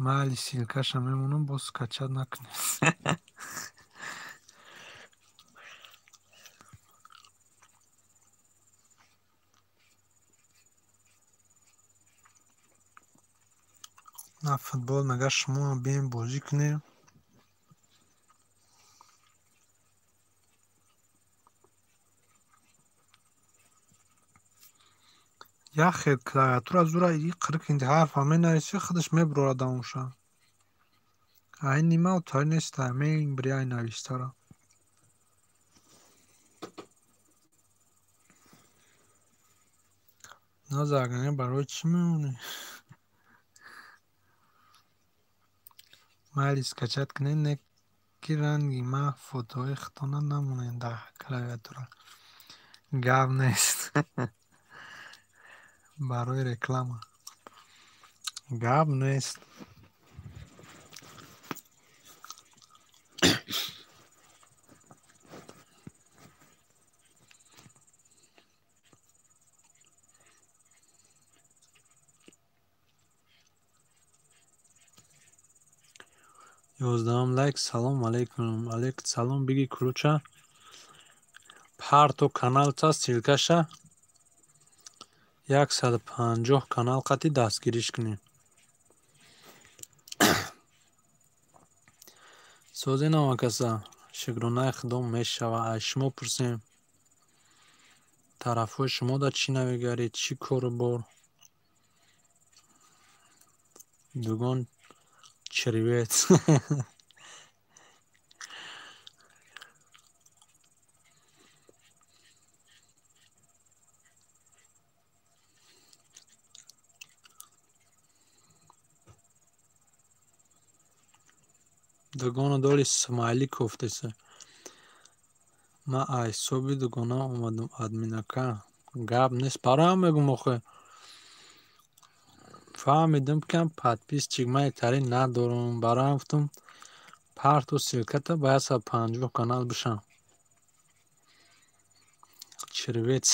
Майли ссылкаша мемонам, боз скачать накунед. На футбол мега шумо бием бозӣ кунем. Як хел клавиатура зура и қирқ инди ҳарфа менависи, худаш мебурорад дамоша. Ай нима утари неста, мебири ай навистара. Наза агане барои чӣ мемонӣ? Майли скачать кунед, не ки ранги ма фотоҳои худтона намонед дар клавиатура. Гап нест. Барои реклама. Гап нест. 11 лайк. Салом алейкум. Алейк салом, биги ключа. Парто каналта ссылкаша 150 канал қати дастгириш кунем. Созе намакаса шукронаи худо мешава. Аз шумо пурсем. Тарафҳои шумо да чӣ навигарӣ, чӣ кору бор? Дугон червец. Дугону доли смайли кофтеса. Ман айсоби дугона омадам админака. Гап нест, бароям мегум охе. Фаҳмидам ки подписчик ман якторин надорам. Бароям гуфтам парту ссылката ба 150 канал бишам. Червец.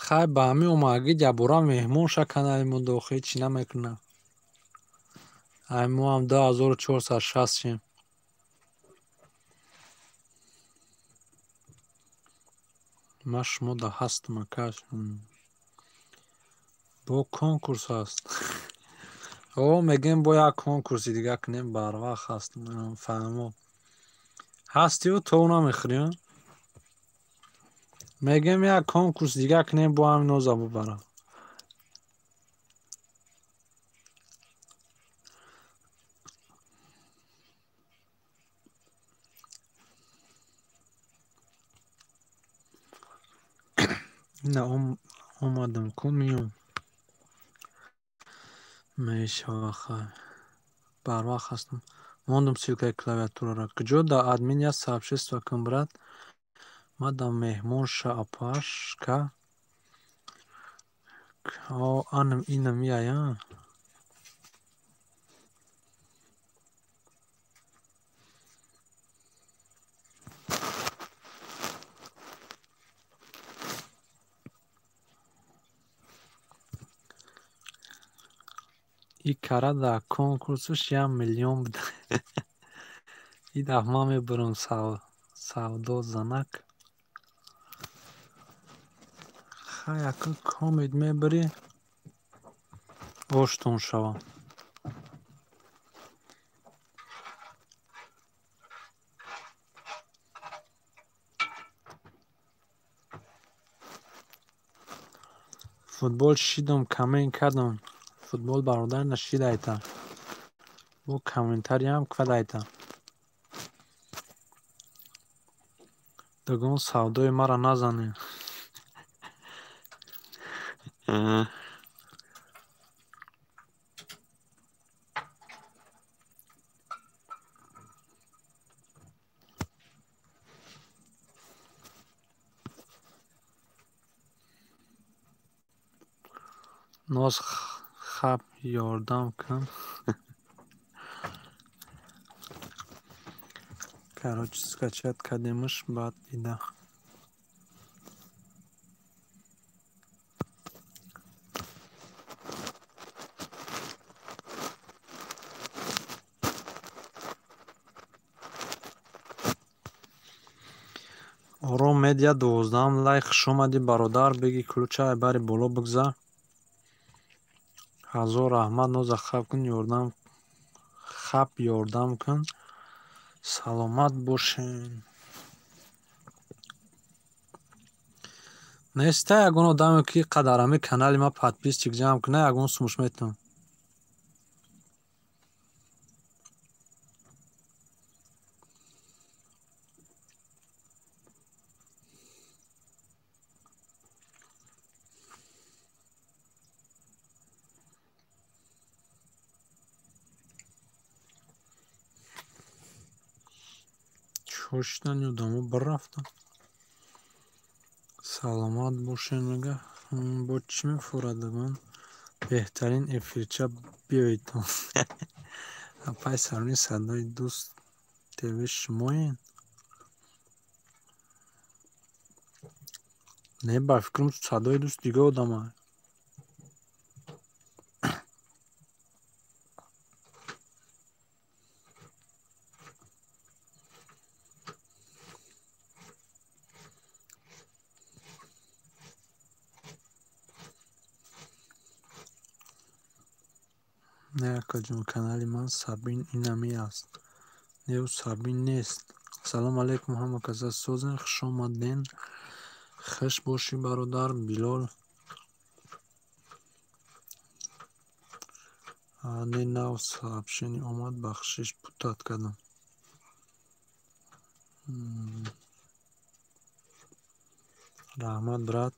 Хай ба ҳамин омадагӣ ябора меҳмон ша канали мо дохил ҳеҷ чӣ намекунад. Ай мо ҳам 2460 шем. Ман шумо да ҳастам ака. Бо конкурс ҳаст. О, мегӯем бо як конкурси дига кунем, барвақт ҳастам. Фаҳмо. Ҳастиву то намехӯрӣ? Мегӯем як конкурс дига кунем, бо ҳамин ноза бубарам. Ина омадам ку миём. Мешава хай. Барвақт ҳастам. Мондум ссылкаи клавиатураро. Куҷо да админ я сообщество кун брат? Ман да меҳмон ша апашка. О, анам инам яя. И кара да конкурсаш 1 миллион буда. И дафъа ман мебурам савдо занак. Хай ака комед мебарӣ оштон шава. Футбол шидам, коммент кардам. Футбол бародар нашидайта. Бо комментариям квадайта. Дугон савдои мара назанед. Ноз хаб ёрдам кун. Короче, скачать кардемаш, баъд дида. Ором медиа 12 лайк. Хуш омадӣ бародар. Беги ключа айбари боло бигзар. Ҳазор раҳмат. Ноза хаб кун, ёрдам хаб ёрдам кун. Саломат бошен. Неста ягон одаме ки қадар ҳами канали ма подписчик ҷамъ куна, ягон сумуш метавон. Шоштани одамо бирафтанд. Саломат бошед мега. Бо чӣ мефурад ман? Беҳтарин эфирча биёедтон. Апай сармин садои дӯст ТВ шумоед? Не, ба фикрам садои дӯст дига одама. Не, акаҷон, канали ман Сабин инами аст. Не, ӯ Сабин нест. Салом алейкум, ҳама каса созен, хуш омаден. Хуш бошӣ, бародар Билол. Не, нав сообщение омад, бахшиш, путать кардам. Раҳмат, брат.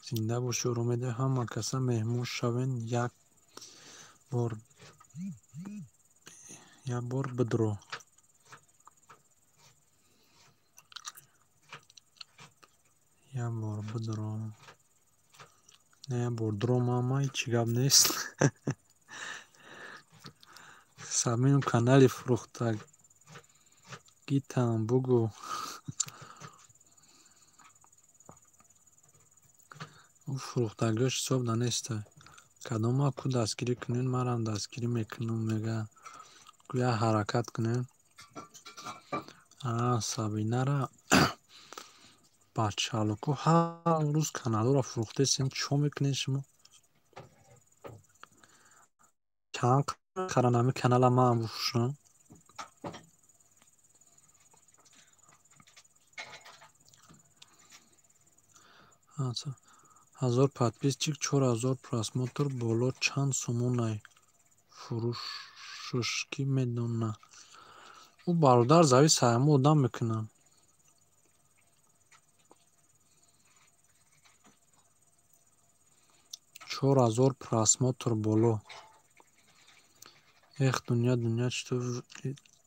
Зинда бошӣ, Оромеда. Ҳама каса меҳмон шавен, як бор бидро. Як бор бидро. Не, як бор дро мама, ҳеҷ гап нест. Сабину канали фурӯхтагитам бугӯ. Ӯ фурӯхтагиёш ҳисоб нанеста. Кадома ку дастгирӣ кунед, манам дастгирӣ мекунам, мега. Ку як ҳаракат кунем. Сабинара бачалуку ҳар рӯз каналҳоро фурӯхтесем, чо мекунед шумо? Чанд мехаранд ҳамин канала ман бифурӯшам? 1000 подписчик, 4000 просмотр боло чанд сомонай фурӯшш кӣ медона? Ӯ бародар завис ҳамон одам мекунад. 4000 просмотр боло. Эх, дунё, дунё, что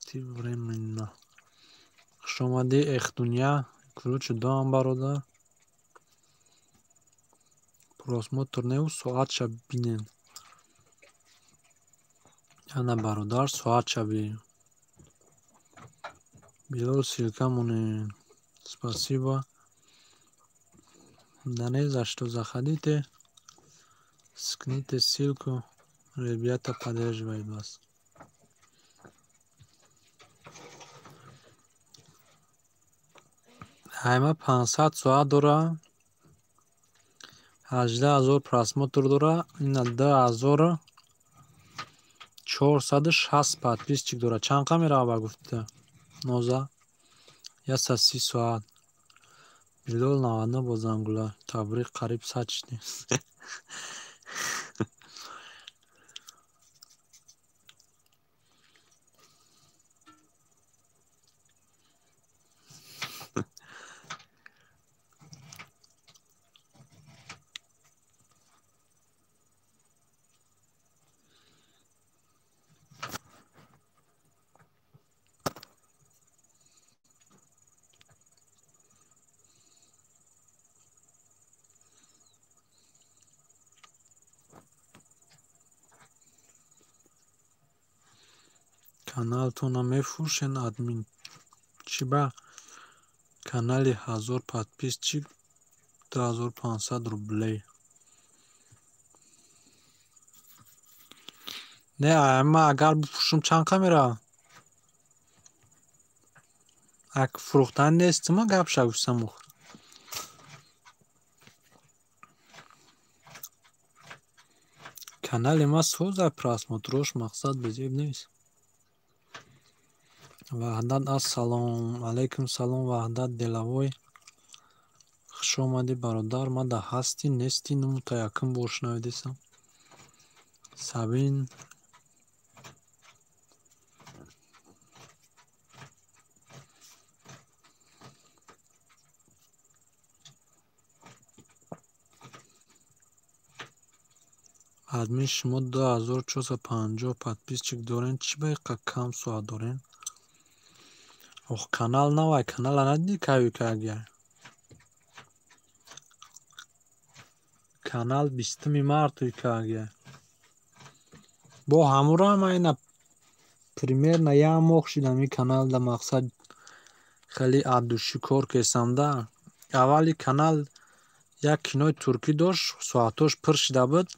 ты временно. Хуш омадӣ, эх, дунё. Ключ дом, бародар. Просмотр не, ӯ соатша бинен. Ана, бародар, соатша бин. Билол, ссылка монен. Спасибо. Да не за что, заходите. Скините ссылку. Ребята поддерживают вас. Ҳайма 500 соат дора. 18 000 просмотр дора. Ина 2460 подписчик дора. Чанд қа мерава ба гуфта? Ноза. 130 соат. Билол 99 бо зангула. Табрик, қариб 100 шудем. Каналтонро мефурӯшен, админ? Чӣ ба канали 1000 подписчик 2500 рублей? Не, ман агар бифурӯшам чанд қа меравад? Ак фурӯхтан нестима, гапша гуфтам. Канали ма соза, просмотрош мақсад безеб нест. Ваҳдат, ассалому алайкум, салом, Ваҳдат Делавой. Хуш омадӣ, бародар. Мада ҳастӣ, нестӣ, нумута якум бор шунавидесам. Сабин админ, шумо 2450 подписчик дорен, чӣ ба иқа кам соат дорен? Ох, канал навай, канала надидӣ кави кагия? Канал 20 март кагия. Бо ҳамура ма ина примерно як моҳ шидам ин канал да мақсад хеле аддушӣ кор кесам да. Аввали канал як кинои туркӣ дошт, соатҳош пур шида буд.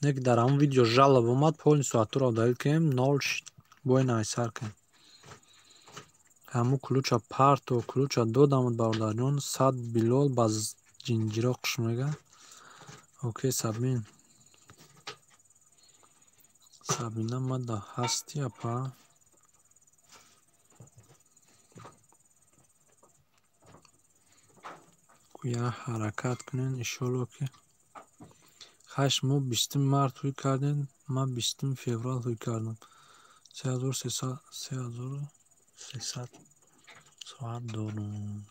Не ки дар ҳамон видео жалоб омад, полни соатҳоро удалить кардем, нол шид. Бо ин айсар кардем. Ҳамун ключа парто, ключа додамуд, бародарҷон. Сад Билол ба ҷинҷиро хуш мега. Окей, Сабин. Сабина, мада ҳастӣ, апа? Я ҳаракат кунен, иншолло ки хай шумо 20 март ҳуй кардем, ман 20 феврал ҳуй кардам. 3300 соат дорум.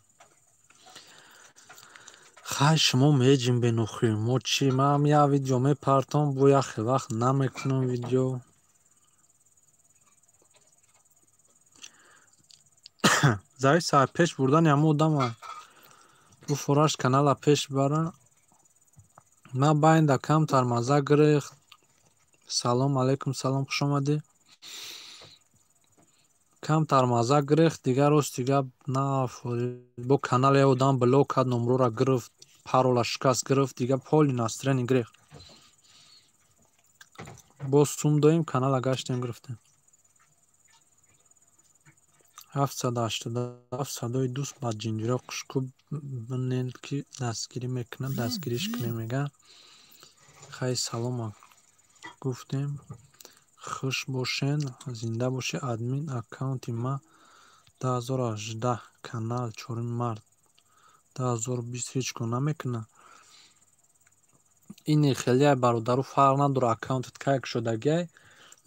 Хай шумо меҷинбен охи. Мо чӣ? Ман як видео мепартом, бо як хел вақт намекунам видео. Завис аз пеш бурдани ҳамон одама. Буфораш канала пеш бара. Ман байнда камтар мазза гирифт. Салом алейкум, салом, хуш омадӣ. Камтар мазза гирифт, дигар рости гап нафорид. Бо канали як одам блок кард, номрора гирифт, парола шикаст гирифт, дигар поли настроение гирифт. Боз сум доим, канала гаштем гирифтем. 787 садои дӯст ба ҷинҷиро хушкӯб бинед ки дастгирӣ мекунад, дастгириш кунем мегӯяд. Хай салома гуфтем. Хуш бошен, зинда бошед. Админ аккаунти ма 2018 канал 4 март 2020 ҳеҷ кор намекунад. Ини хеле бародару фарқ надорад аккаунтат кай кушодагиай.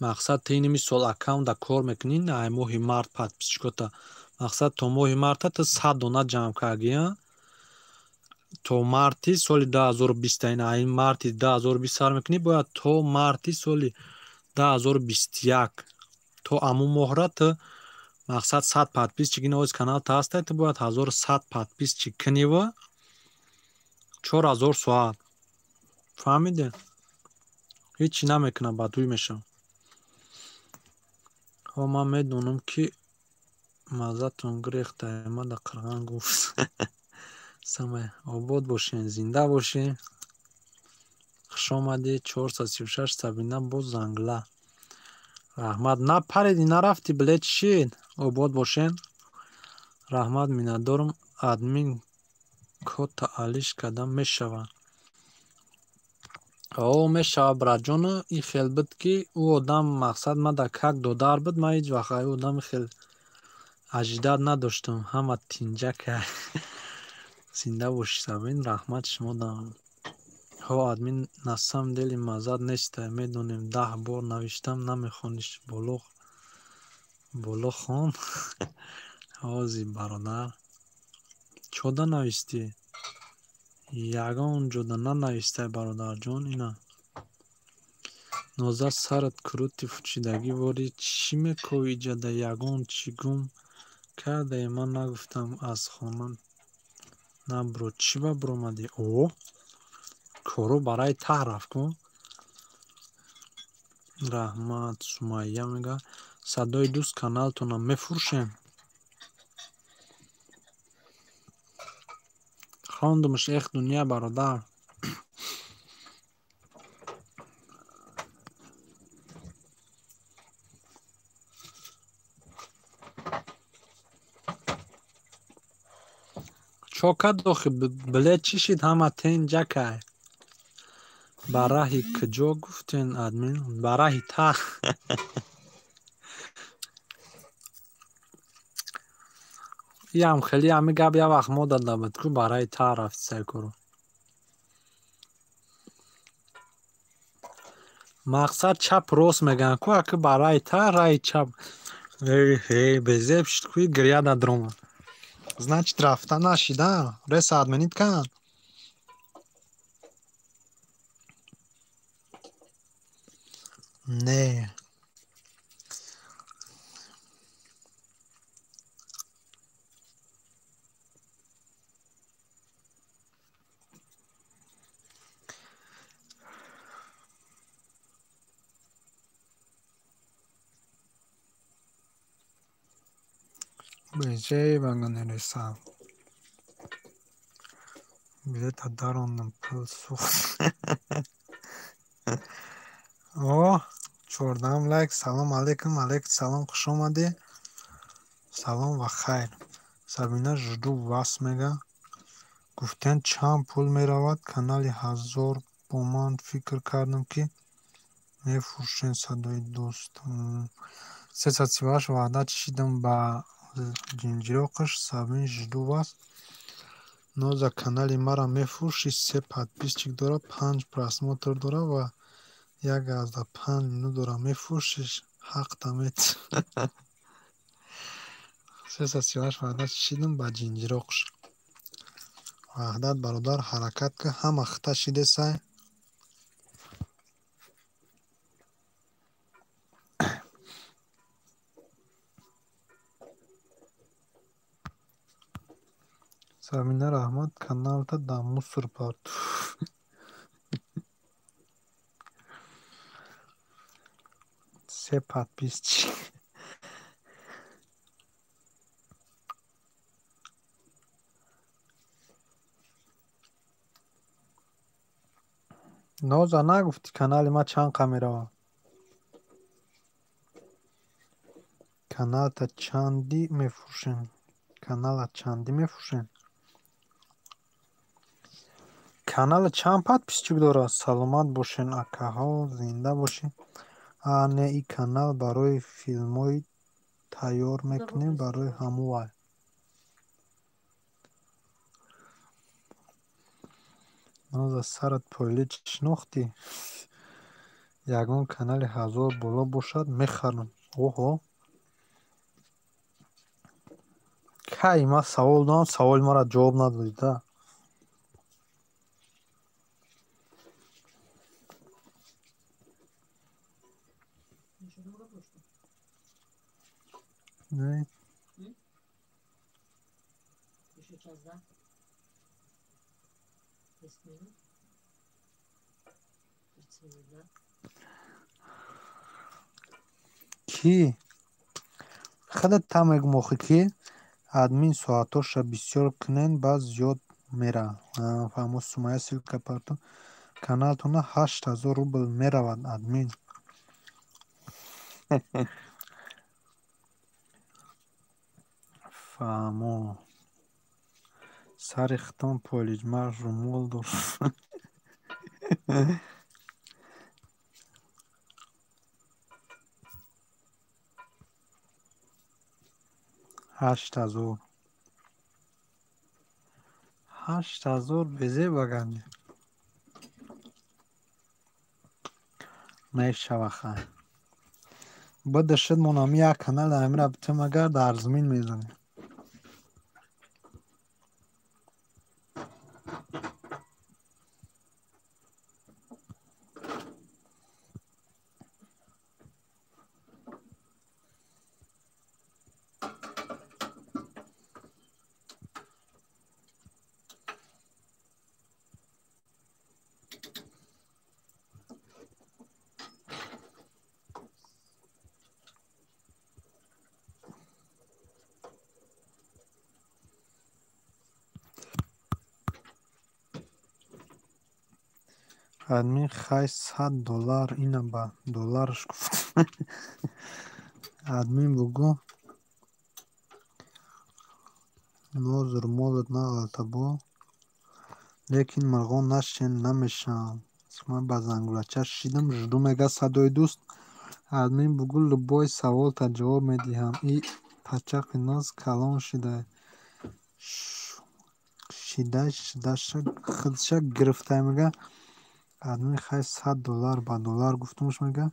Мақсад ту ини мисол аккаунта кор мекунӣ, ай моҳи март подписчикота. Мақсад то моҳи марта ту 100 дона ҷамъ кардӣ, то марти соли 2020, ин ай марти 2020 сар мекунӣ, бояд то марти соли 2021 то амун моҳра ту мақсад 100 подписчик ин оз каналта ҳастай, ту бояд 1100 подписчик куниву 4000 соат. Фаҳмидед? Ҳеҷ чӣ намекунад, бадҳуй мешавад. Ҳо, ман медонам ки маззатон гирехта, ма да қирған гуфт. Самай обод бошен, зинда бошен. Хуш омадӣ. 436 Сабина боз зангла. Раҳмат. Напариди, нарафтӣ, биле чӣ шид? Обод бошен. Раҳмат, миннатдорам. Админ код алиш карда мешавад. О, мешавад, братҷону. Ин хел буд ки ӯ одам мақсад ма да как додар буд, ман ҳеҷ вақт ай одами хел ажидат надоштам. Ҳама тинҷака. Зинда бошӣ, Сабин. Раҳмат шумо дам. Ҳо, админ на самом деле маззат нестай, медонем. 10 бор навиштам, намехониш. Боло боло хон. Ҳози бародар. Чода навистӣ? Ягон ҷода нанавистай, бародарҷон, ина. Ноза сарат крути фучидагӣ вори чӣ мекови иҷада ягон чӣ гум кардае? Ман нагуфтам аз хона набуро. Чӣ ба буромадӣ? О, коро барои таҳ рафт ку. Раҳмат, Сумайя мегӯяд. Садои дӯст каналтонам мефурӯшем? Хондумш, эх дунё бародар. Чо кард охи биле чӣ шид ҳама тенҷакай? Ба раҳи куҷо гуфтен админ? Ба раҳи таҳ. Иам хеле ҳами гап як вақт мо дада буд ку ба раҳи таҳ рафти сайкору. Мақсад чап рост мегӯянд ку аки ба раҳи таҳ раҳи чап. Э безеб шид ку гиря дадром. Значит рафта нашида, реса админит кан. Не. Беҷаи вагонереса. Билета дарондам, пул сӯхт. О, 14 лайк. Салом алейкум, алейкум салом, хуш омадӣ. Салом ва хайр. Сабина жду вас мега. Гуфтен чанд пул меравад канали 1000 бо ман фикр кардам ки мефурӯшем садои дӯст. 338 ваъда чишидам ба ҷинҷироқаш. Сабин жду вас. Ноза канали мара мефурӯшӣ, 3 подписчик дора, 5 просмотр дора ва 1,5 минут дора. Мефурӯшиш, ҳақта мет. 338 Ваҳдат шидам ба ҷинҷироқш. Ваҳдат бародар ҳаракат ка, ҳама хита шидесай. Сабина раҳмат, каналта дар мусор партуф. Се подписчик. Ноза нагуфтӣ канали ма чанд қа меравад? Каналта чандӣ мефурӯшем? Канала чандӣ мефурӯшем? Канала чанд подписчик дорад? Саломат бошен акаҳо, зинда бошен. А не, и канал барои филмҳои тайёр мекунем барои ҳамувай. Ноза сарат пойлич шинохтӣ? Ягон канали 1000 боло бошад мехарам. Оҳо. Кай ман савол додам, саволи маро ҷавоб надодӣ да. Не. Еще час, да? 10 минут? 30 минут, да? Ки? Худат та мегум охи ки админ соатоша бисёр кунен, баъд зиёд мера. Фаҳмо Сумая ссылка парту. Каналтона 8000 рубл меравад админ. Фаҳмо. Сари хитон полиҷмар румол дор. 8000. 8000 безе баганди. Мешава хай. Бада шуд монам як канал амира битам агар дар замин мезанем. Админ хай $100 ина ба долларш гуфт. Админ бугӯ ноз румолат нағалта бо, лекин мурғон нашен намешавам. Ман ба зангулача шидам, жду мега садои дӯст. Админ бугӯ любой саволта ҷавоб медиҳам. И пачақи ноз калон шидай. Шидай шидаша худша гирифтай мега. Админ хай $100 ба доллар гуфтумш мега.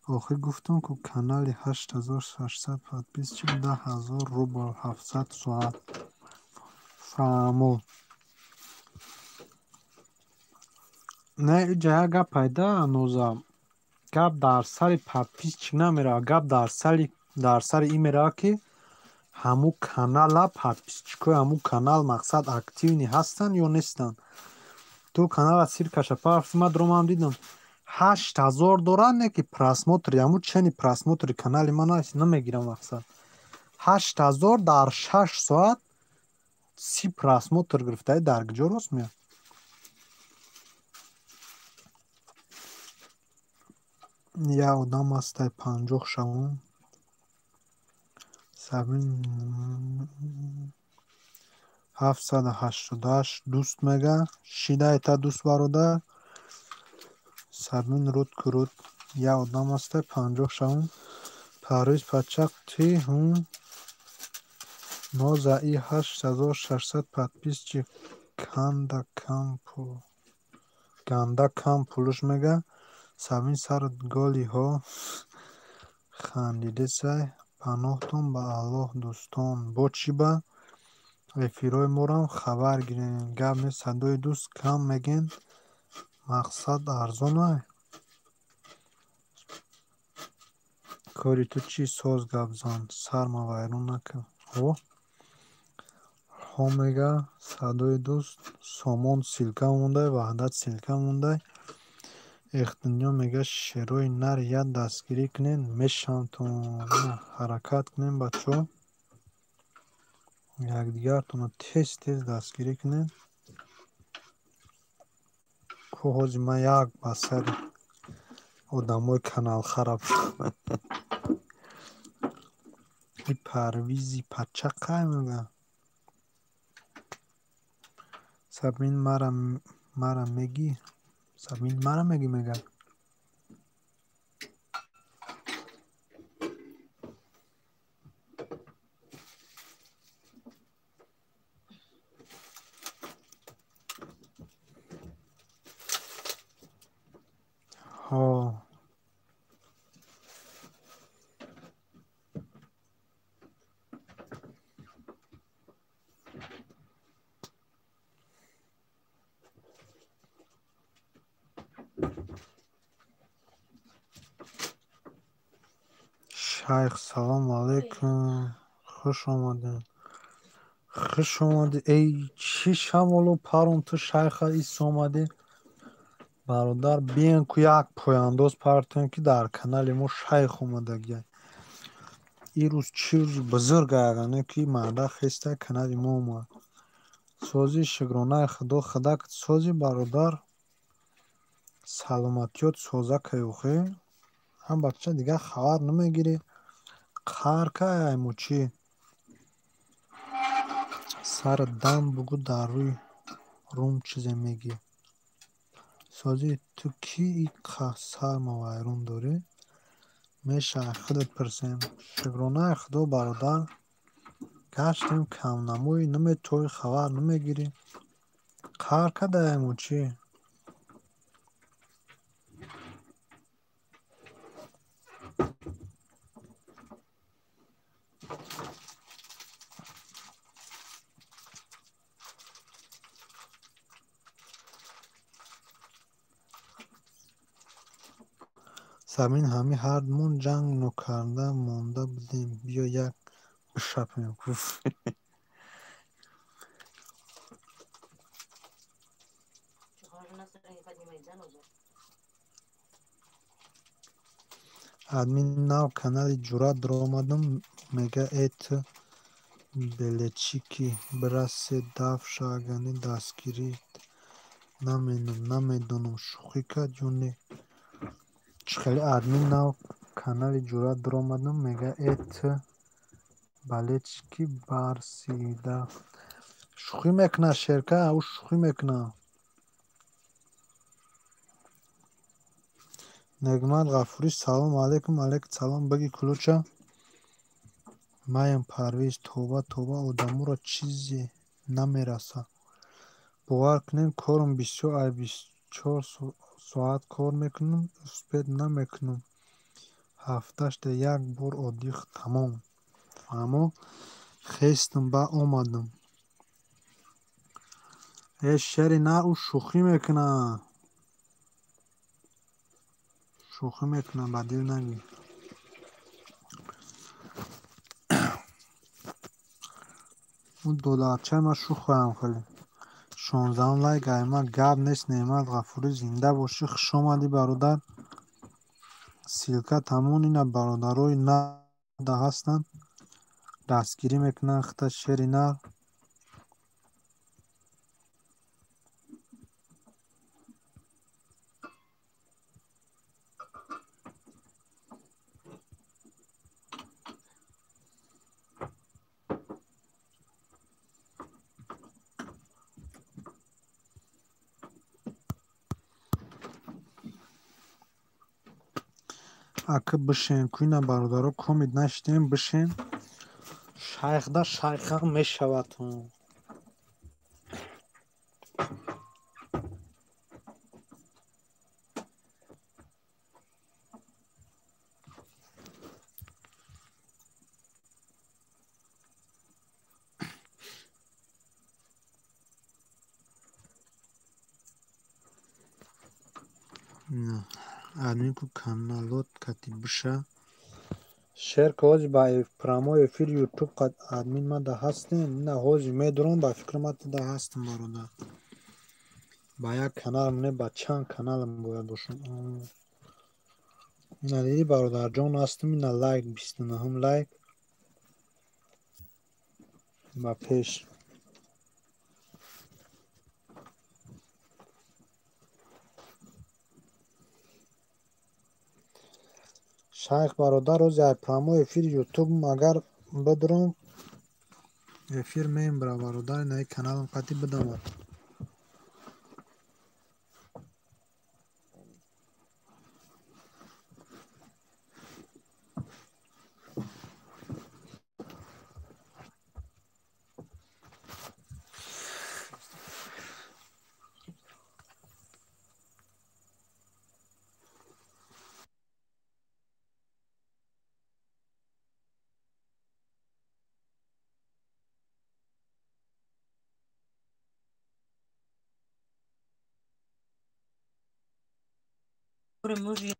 Охир гуфтум ку канали 8600 подписчик 10000 рубл 700 соат. Фаҳмо. Не, иҷа як гап пайда Ноза. Гап дар сари подписчик намеравад, гап дар сари ин меравад ки ҳамун канала подписчикҳои ҳамун канал мақсад активный ҳастанд ё нестанд. Ту канала ссылкаша пафти ман дромам дидам. 8000 дорад, не ки просмотри, ҳамун чени просмотри канали ман намегирам мақсад. 8000 дар 6 соат 30 просмотр гирифтаи дар куҷо рост меяд? Як одам ҳастай 50 шавум. Сабин 788 дӯст мега. Шидай та дӯст бародар. Сабин руд куруд. Як одам ҳастай 50 шавум. Парвиз пачақ ти ҳум Ноза и 8600 подписчик ганда кам пулуш мега. Сабин сарат голиҳо хандидесай. Паноҳтон ба Аллоҳ дӯстон. Бо чӣ ба эфирҳои морам хабар гирем. Гап нест, садои дӯст кам мегӯен. Мақсад арзонай. Кори ту чӣ соз гап зан, сарма вайрон накун. О ҳо мега садои дӯст. Сомон ссылка мондай, Ваҳдат ссылка мондай. Эхдунё мега шерои нар як дастгирӣ кунен, мешавамтон. Ҳаракат кунем бачаҳо, якдигартонро тез тез дастгирӣ кунем. Ку ҳозир ман як ба сари одамои каналхараб. И Парвизи пача қай мега. Сабин мара мегӣ? Сабин мара мегӣ мега. Ҳо. Шайх салом алейкум. Хуш омадед. Хуш омадӣ. Эй чӣ шамолу парон ту шайха ис омадӣ. Бародар биен ку як пояндоз партоем ки дар канали мо шайх омадагия. Ин рӯз чӣ рӯзи бузург аяғане ки марда хеста канали мо омад. Сози шукронаи худо худак сози бародар. Саломатиёт соза кай охе. Ҳам бача дигар хабар намегирӣ. Қаҳр кай айму чӣ? Сарат дам бугӯ дар рӯи рум чизе мегӣ. Созӣ ту кӣ иқа сарма вайрон дорӣ? Меша худат пурсем. Шукронаи худо бародар. Гаштем камнамоӣ наметоӣ хабар намегирӣ. Қаҳр кадаайму чӣ? Сабин ҳами ҳардумон ҷанг нокарда монда будем. Биё як бишапем. Админ нав канали ҷуръат даромадам мега э ту белечики бира се даф шагани дастгирит наменам намедонам шӯхӣ кард ё не. Чӣ хеле админ нав канали ҷуръат даромадам мега э ту балечики барсида. Шӯхӣ мекунад шерка, ӯ шӯхӣ мекунад. Негмат Ғафурӣ салом алейкум. Алейкум салом биги кулуча. Маям Парвиз тоба тоба одаморо чизе намерасад. Бовар кунем корам бисёр ай 24 соат кор мекунам, успеть намекунам. Ҳафташда як бор отдых тамом. Фаҳмо? Хестам ба омадам. Э шери на ӯ шӯхӣ мекунад. Шӯхӣ мекунад, ба дил нагир. Ӯ додарчаи ман шӯхоям хеле. 16 лайк ай ма гап нест. Неъмат Ғафурӣ зинда бошӣ. Хуш омадӣ бародар. Ссылка тамом ина бародарои нада ҳастанд. Дастгирӣ мекунанд хита шери нар. Ака бишен ку ина бародаро комит нашидем бишен. Шайхда шайхам мешавад. Админку каналот кати биша. Шер ки ҳозир ба прямой эфир ютуб қад админ ма да ҳастем. На ҳозир медурам, ба фикри ма ту да ҳастам, бародар. Ба як каналам не, ба чанд каналам бояд бошам. Ина диди, бародарҷон, ҳастам. Ина лайк, 29-ум лайк. Ба пеш. Шайх бародар, ҳозир ай прямой эфири ютуб агар бидурам, эфир мембара, бародар, инаи каналам қати бидамад. Может,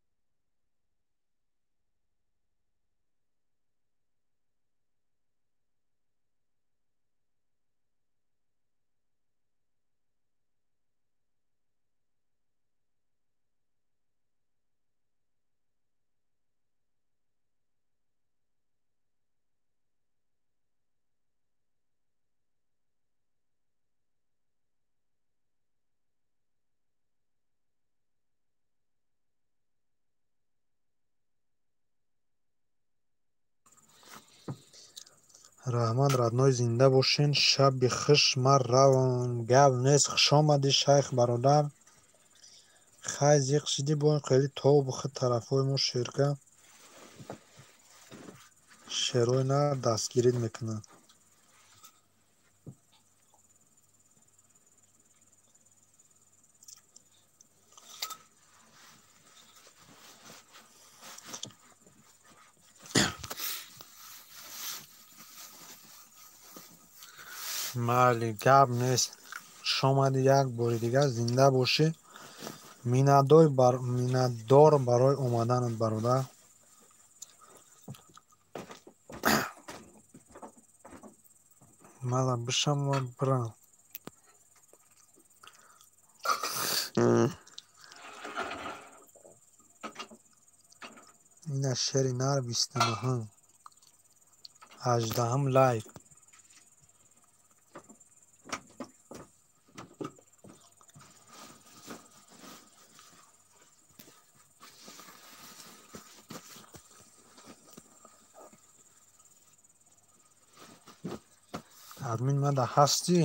Раҳмат, родной, зинда бошен. Шаби хуш, ман равам. Гап нест, хушомадӣ, шайх бародар. Хай, зиқ шидӣ, бо хеле тоб худ тарафҳои мо шерка. Шерои нар дастгирӣ мекунад. Майли, гап нест. Хушомадӣ як бори дигар, зинда бошӣ. Миннатдор барои омаданат, бародар. Мала бишам ва бирам. Ина шери нар, 29-ум. 18-ум лайк. Админ ма да ҳастӣ?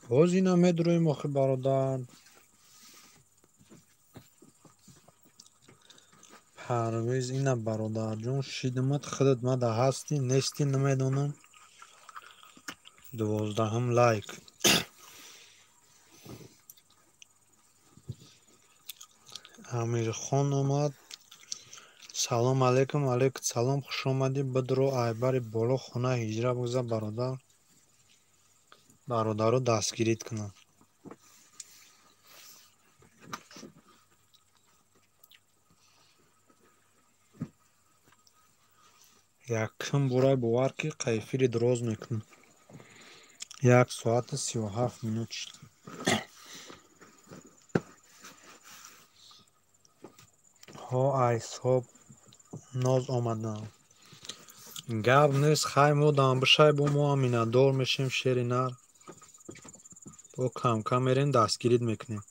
Боз ина медуроем охи, бародар. Парвиз, ина бародарҷон, шидмат худат ма да ҳастӣ, нестӣ, намедонам. 12-ум лайк. Амирхон омад. Салом алейкум, алейкум салом, хушомадӣ. Бидро айбари боло хона ҳиҷра бигзар, бародар. Бародаро дастгирит кунанд. Якум борай бовар ки қайфири дроз мекунам. 1 соату 37 минут шуд. Ҳо, айсҳоб ноз омадам. Гап нест, хай мо дам бишай, бо мо ҳам миннатдор мешем, шери нар. Бо кам-кам мерем, дастгирит мекунем.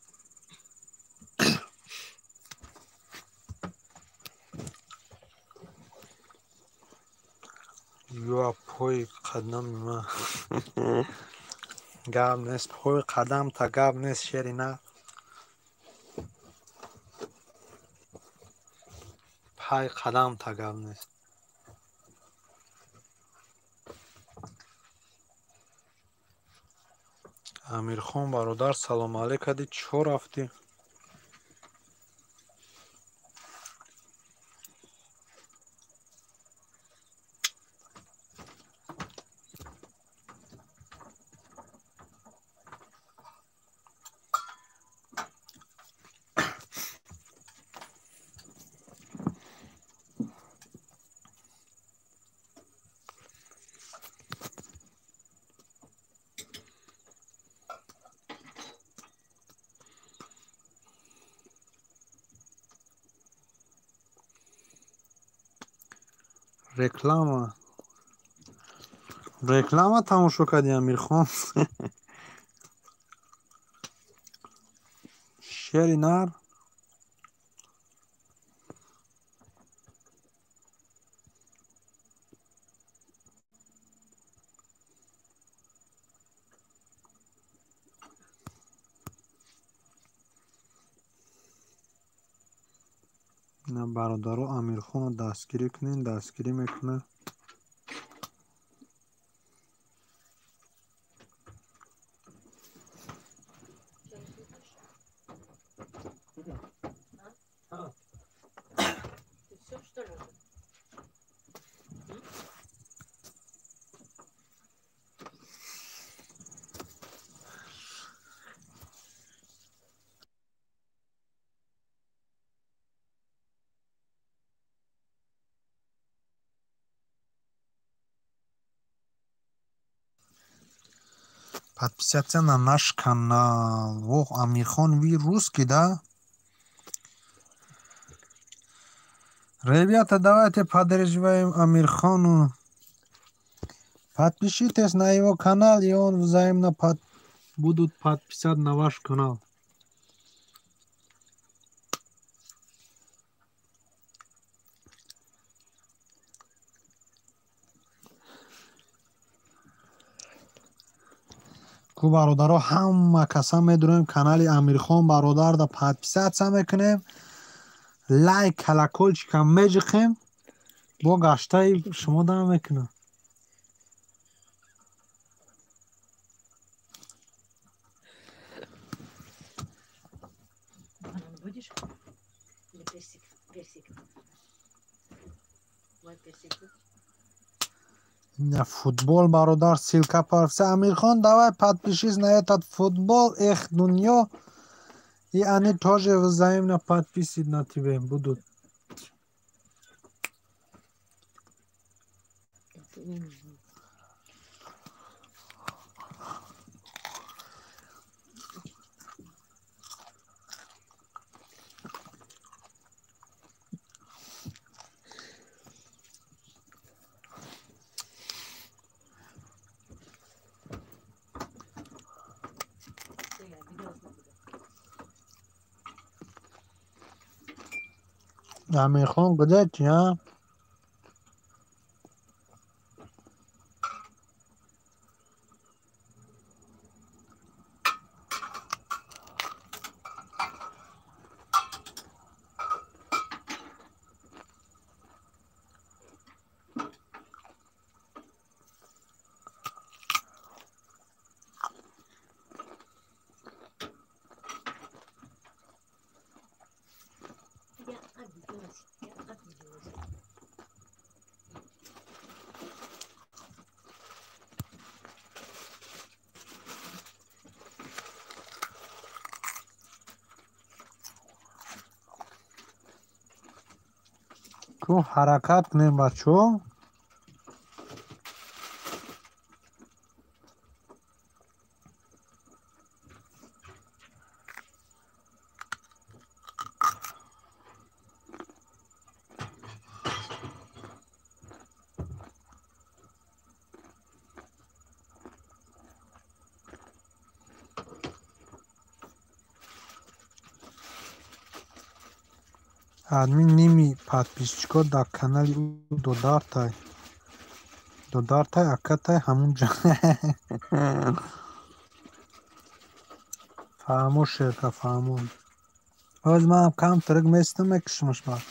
Ё пои қадами ман. Гап нест, пои қадам та гап нест, шери нар. Пай қадам та гап нест. Амирхон бародар, салом алейк кардӣ, чо рафтӣ? Реклама. Реклама тамошо кардӣ, Амирхон? Шери нар? На, бародаро, Амирхонро дастгирӣ кунед, дастгирӣ мекунад. Ты все, что ли, уже? Подписаться на наш канал. Ох, Амирхон, вы русский, да? Ребята, давайте поддерживаем Амирхону. Подпишитесь на его канал, и он взаимно будут подписать на ваш канал. Ку бародаро, ҳама каса медурем канали Амирхон бародарда подписаться мекунем, лайк, колокольчика меҷиқем, бо гаштаи шумо дам мекунам. Банан будешь? Или персик? Персик. Мой персик будешь? На футбол, бародар, ссылка парфса. Амирхон, давай подпишись на этот футбол, эх, дунё. И они тоже взаимно подписывать на тебе будут. Это не нужно. Всё, я обиделась на тебя. Амирхон, где ты, а? Я обиделась, я обиделась. Ку ҳаракат кунем, бачаҳо. Админ ними подписчикҳо дар канали ӯ додартай. Додартай, акатай, ҳамунҷа. Фаҳмо, шерка, фаҳмо. Ҳоз ман кам трик местам, мекушамаш баъд.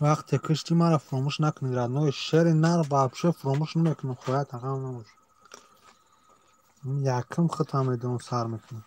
Вақте кишти маро фуромӯш накунед, родной. Шери нар вообще фуромӯш намекунам, хоҳад ҳақам набошад. Якум худам медонам сар мекунам.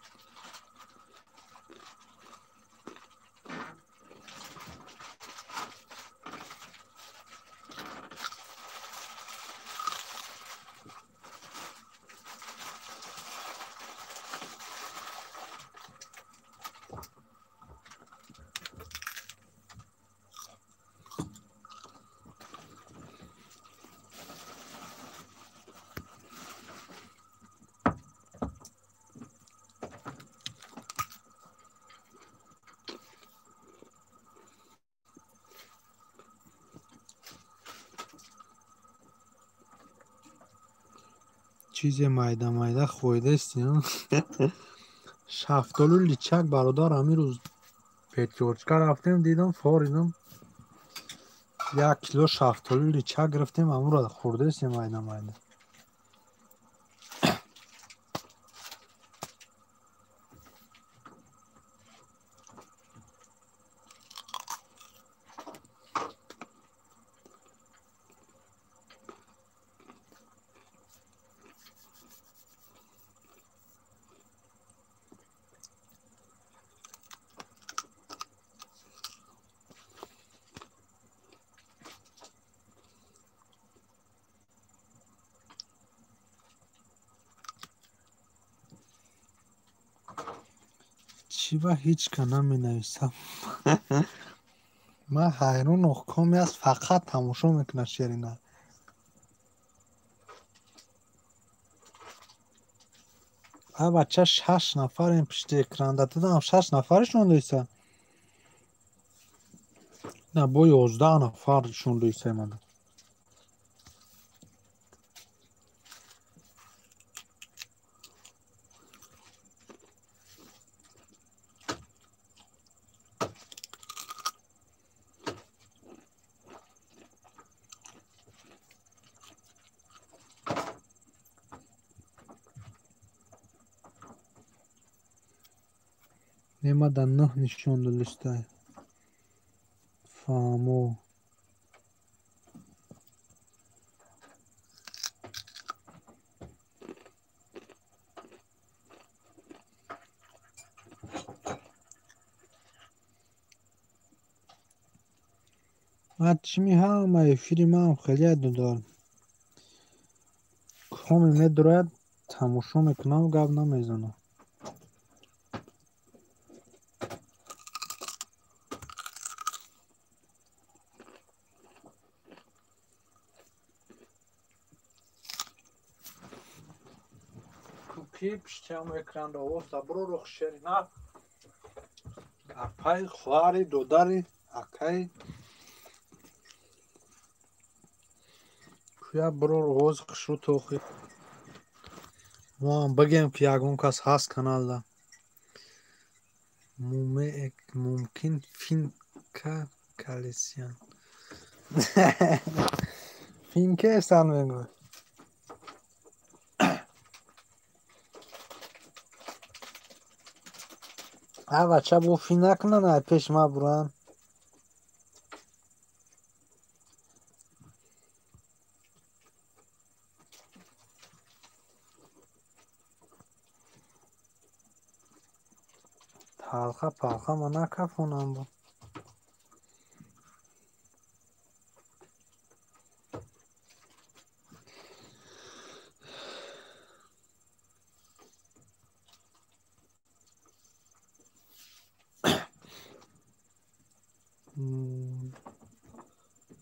Чизе майда майда хӯрдасти. Шафтолу личак бародар, ҳамин рӯз Петёрочка рафтем, дидам, форидам. 1 кило шафтолу личак гирифтем, ҳамонро хӯрдастем майда майда. Чӣ ба ҳеҷ ка наменависам? Ман ҳайрон коме аст, фақат тамошо мекунад шерина. А бача 6 нафарем пишти экранда. Дидам 6 нафаришон дойса. На бо 11 нафаршон дойса мана. Нема да 9 нишон додистай. Фаҳмо. Ман чими ҳама эфири ман хеле додор. Коме медурад, тамошо мекунам, гап намезанам. Ки пишти ҳамо экранда овоза бирору шерина апай, хоҳари, додари, акай куя бирор овози хушрӯ тохи. Мо ҳам бигем ки ягон кас ҳаст каналда. Мумкин финка калисиян. Финкесан мегӯяд. А бача бо фин накунанд, ай пеш ма буранд. Талха палха ма накафонам бо.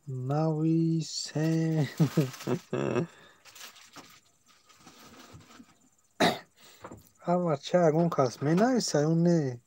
Нависем. А бача ягон кас менависа ё не?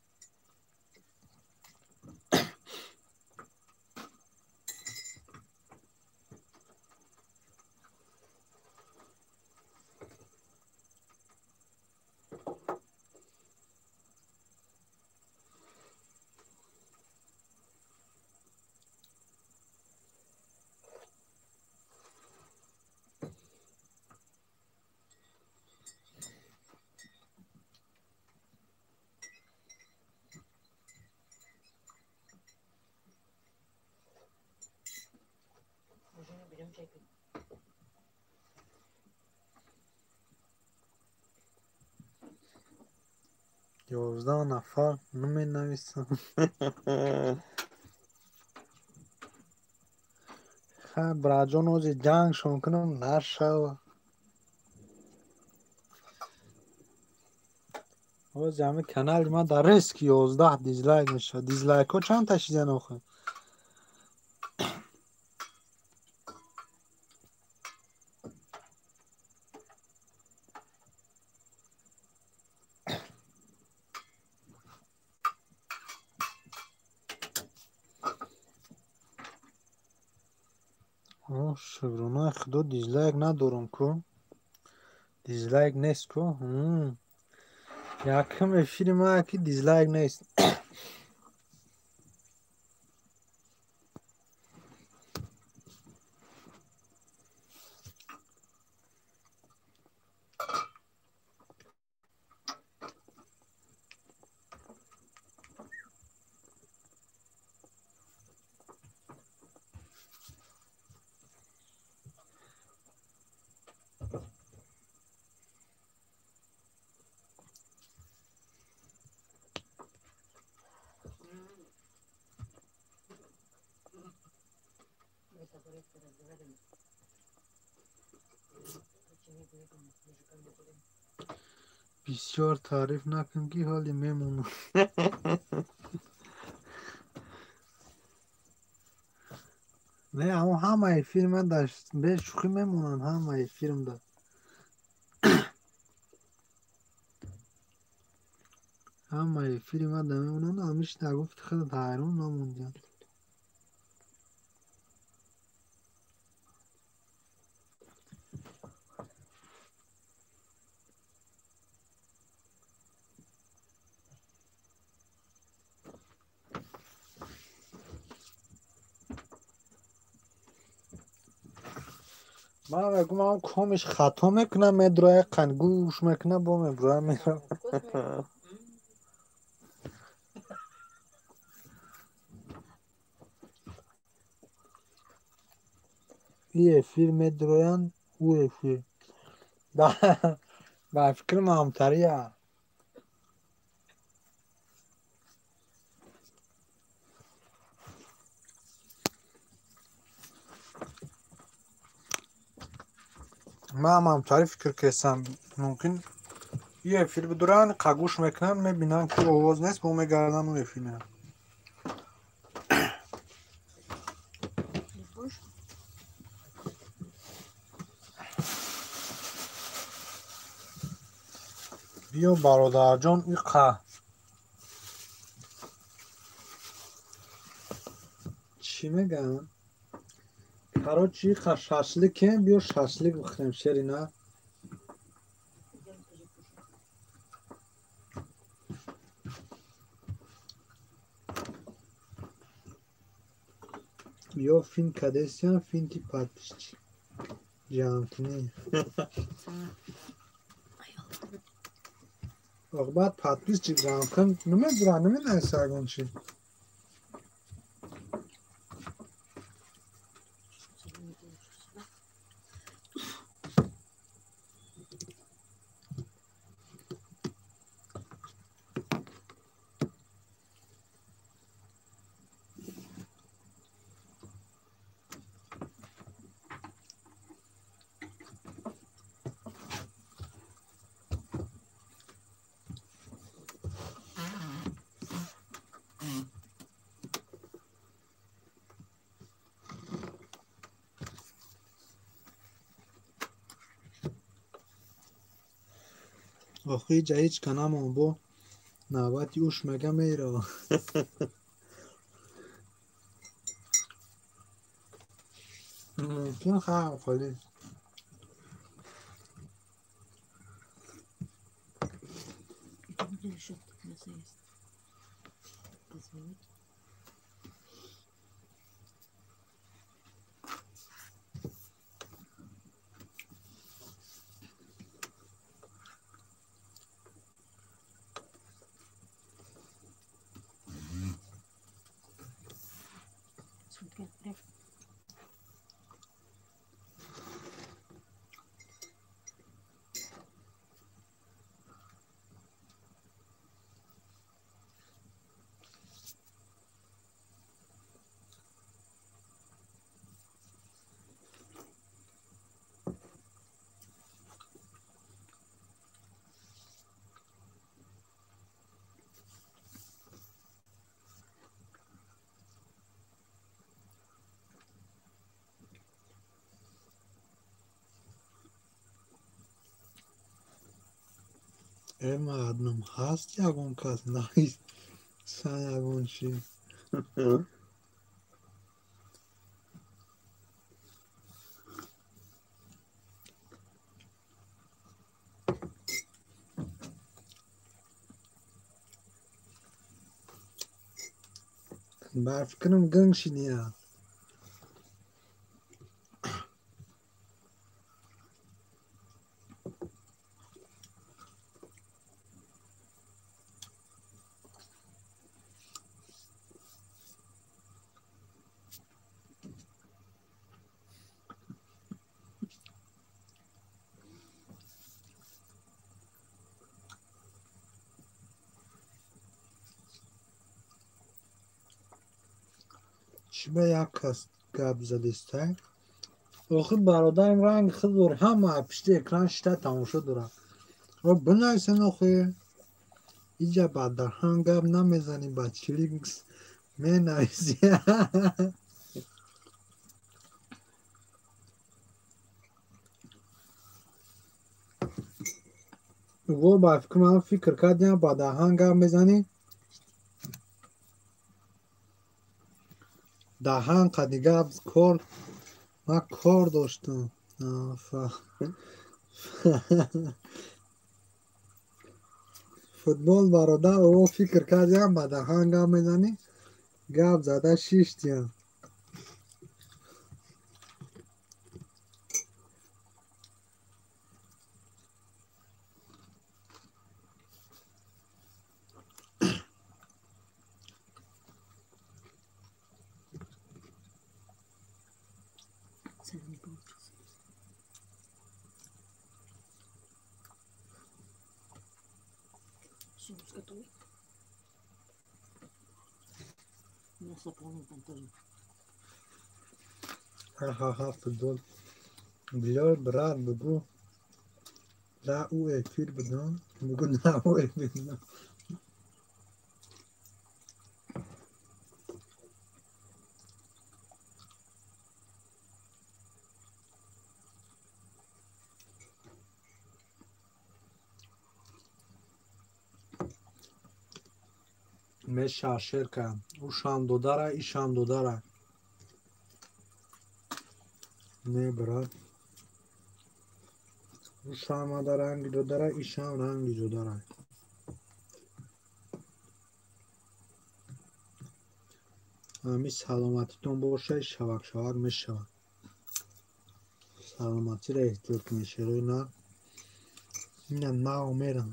11 нафар наменависам. Ха, браҷон, ози ҷангшон кунам нашава. Ози ҳами канали ман дар риск 11 дизлайк мешавад. Дизлайкҳо чанд та шидан охир? Шукронаи худо дизлайк надорам ку. Дизлайк нест ку. Якум эфири ман ки дизлайк нест. Бисёр таъриф накун ки ҳоле мемонам. Не, аммо ҳамаи филма дар бешӯхӣ мемонанд, ҳамаи филмда. Ҳамаи филма да мемонанд, ҳамиш нагуфти худат ҳайрон намондиям. Ман мегӯям комиш хато мекунам, медроя қанд гӯш мекунам, бо меброя мерам. И эфир медроянд, ӯ эфир. Ба фикрам ҳамтария. Ман ҳамтари фикр кесам. Мумкин и эфир бидуранд, қагӯш мекунанд, мебинанд ки овоз нест, бо мегарданд ӯ эфир мераванд. Биё бародарҷон, иқа. Чӣ мегӯям? Короче, иқа шашликем, биё шашлик бихӯрем, Шерина. Ё фин кадесиям, финти подписчик. Ҷамъкунӣ. Оқибат подписчик ҷамъ кун, намедурам, наменависа ягон чи. Охи ҷа ҳеҷ ка намон, бо навбати уш мега мерава. Мумкин хам холӣ. Э мардум, ҳаст ягон кас нависа ягон чӣ? Бар фикрам гинг шидия. Чӣ ба як кас гап задистай? Охир бародарам ранги худ дорад, ҳама пишти экран шита тамошо дорад. О бинависен охир. Иҷа ба даҳан гап намезанӣ, ба чилик менависӣ. Во ба фикр ман фикр кардям, ба даҳан гап мезанӣ. Даҳан қади гап кор ман кор доштам. Футбол бародар о фикр кардям, ба даҳан гап мезанӣ, гап зада шиштиям. Цель не получился. Соус готовый. Мясо полное там тоже. Ха-ха-ха, футбол. Билол, брат, бугу. Да, ӯ эфир будам. Бугу на ӯ эфир будам. Меша шерка. Ӯшам додара, ишам додара. Не, брат. Ӯшам ада ранги додара, ишам ранги додара. Ҳами саломатитон боша, шавак шавак мешавад. Саломатиро эҳтиёт кунед, шерои на. Ина нав мерам.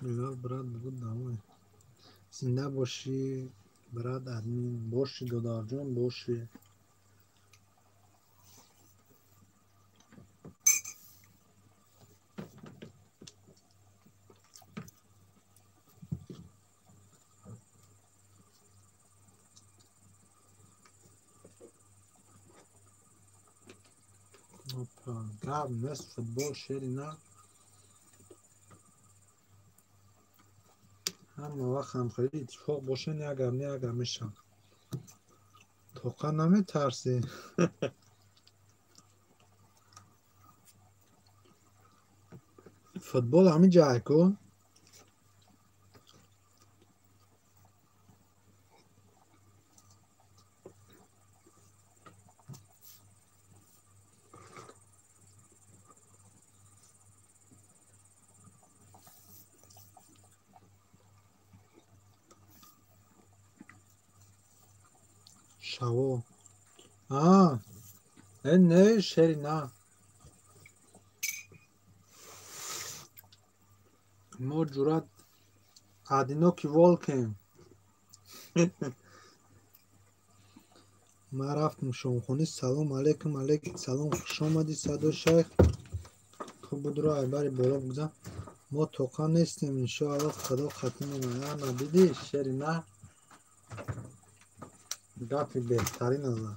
Билол, брат, бугу давай. Зинда бошӣ, брат админ. Бошӣ, додарҷон, бошӣ. Опа, гап нест, футбол шери на. Ҳама вақт ҳамхелӣ иттифоқ бошен, як гап не, як гап мешавад. Тоқа наметарсӣ? Футбол ҳамин ҷай ку? Шаво. А, э не, шери на. Мо ҷуръат одинокий волкем. Ман рафтам шомхонӣ. Салом алейкум, алейкум салом. Хуш омадӣ, Садо шайх. Хуб будро, айбари боло бигзар. Мо тоқа нестем, иншоалло худо хатимона. Ана дидӣ, шери на. Гапи беҳтарин аза.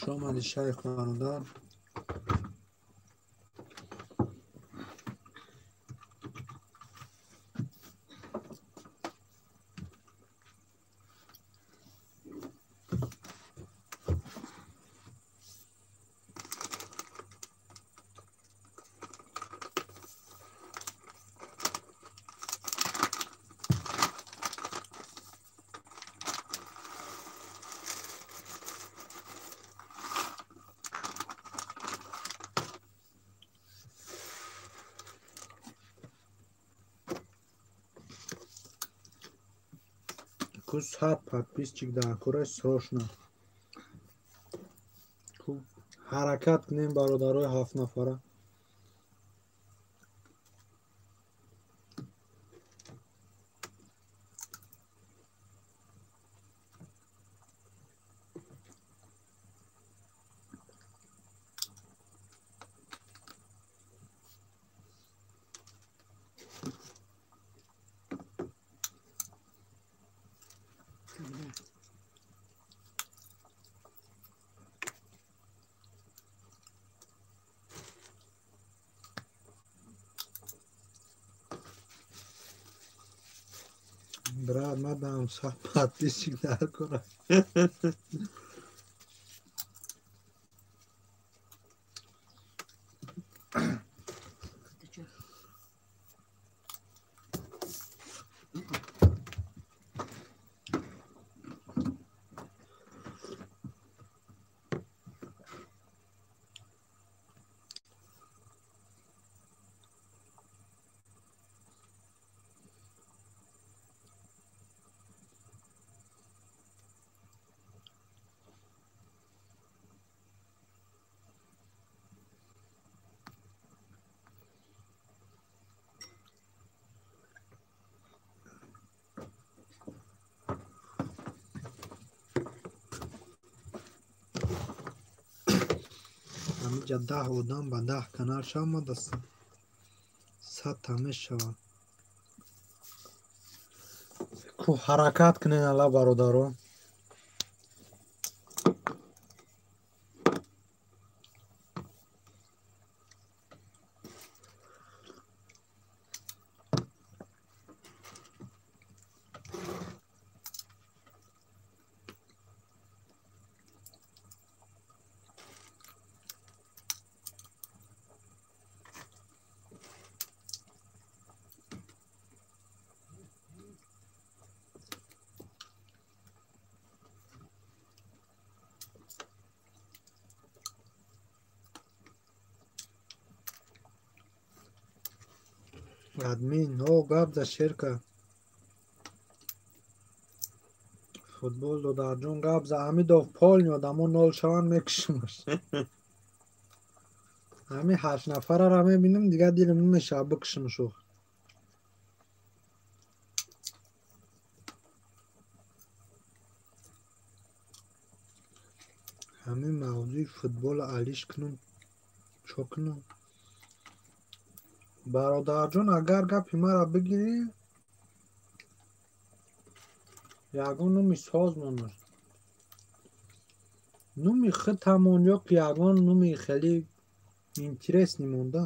Хуш омадӣ, шайх бародар. Сад подписчик дар кора срочно. Ҳаракат кунем, бародарои 7 нафара. Брат, мадам, сад подписчик дар кора. Ҳамиҷа 10 одам ба 10 канал шавмада 100 та мешавад. Ку ҳаракат кунед, ала бародаро. Админ, о, гап за шерка. Футбол додарҷон, гап за Ҳамидов полни одамо нол шаванд, мекушимаш. Ҳами 8 нафарара мебинам, дигар дилам намешавад бикушимаш. Ҳамин мавзӯи футболро алиш кунам, чо кунам? Бародарҷон, агар гапи маро бигирӣ, ягон номи соз монад. Номи худамон ё ки ягон номи хеле интересный монда.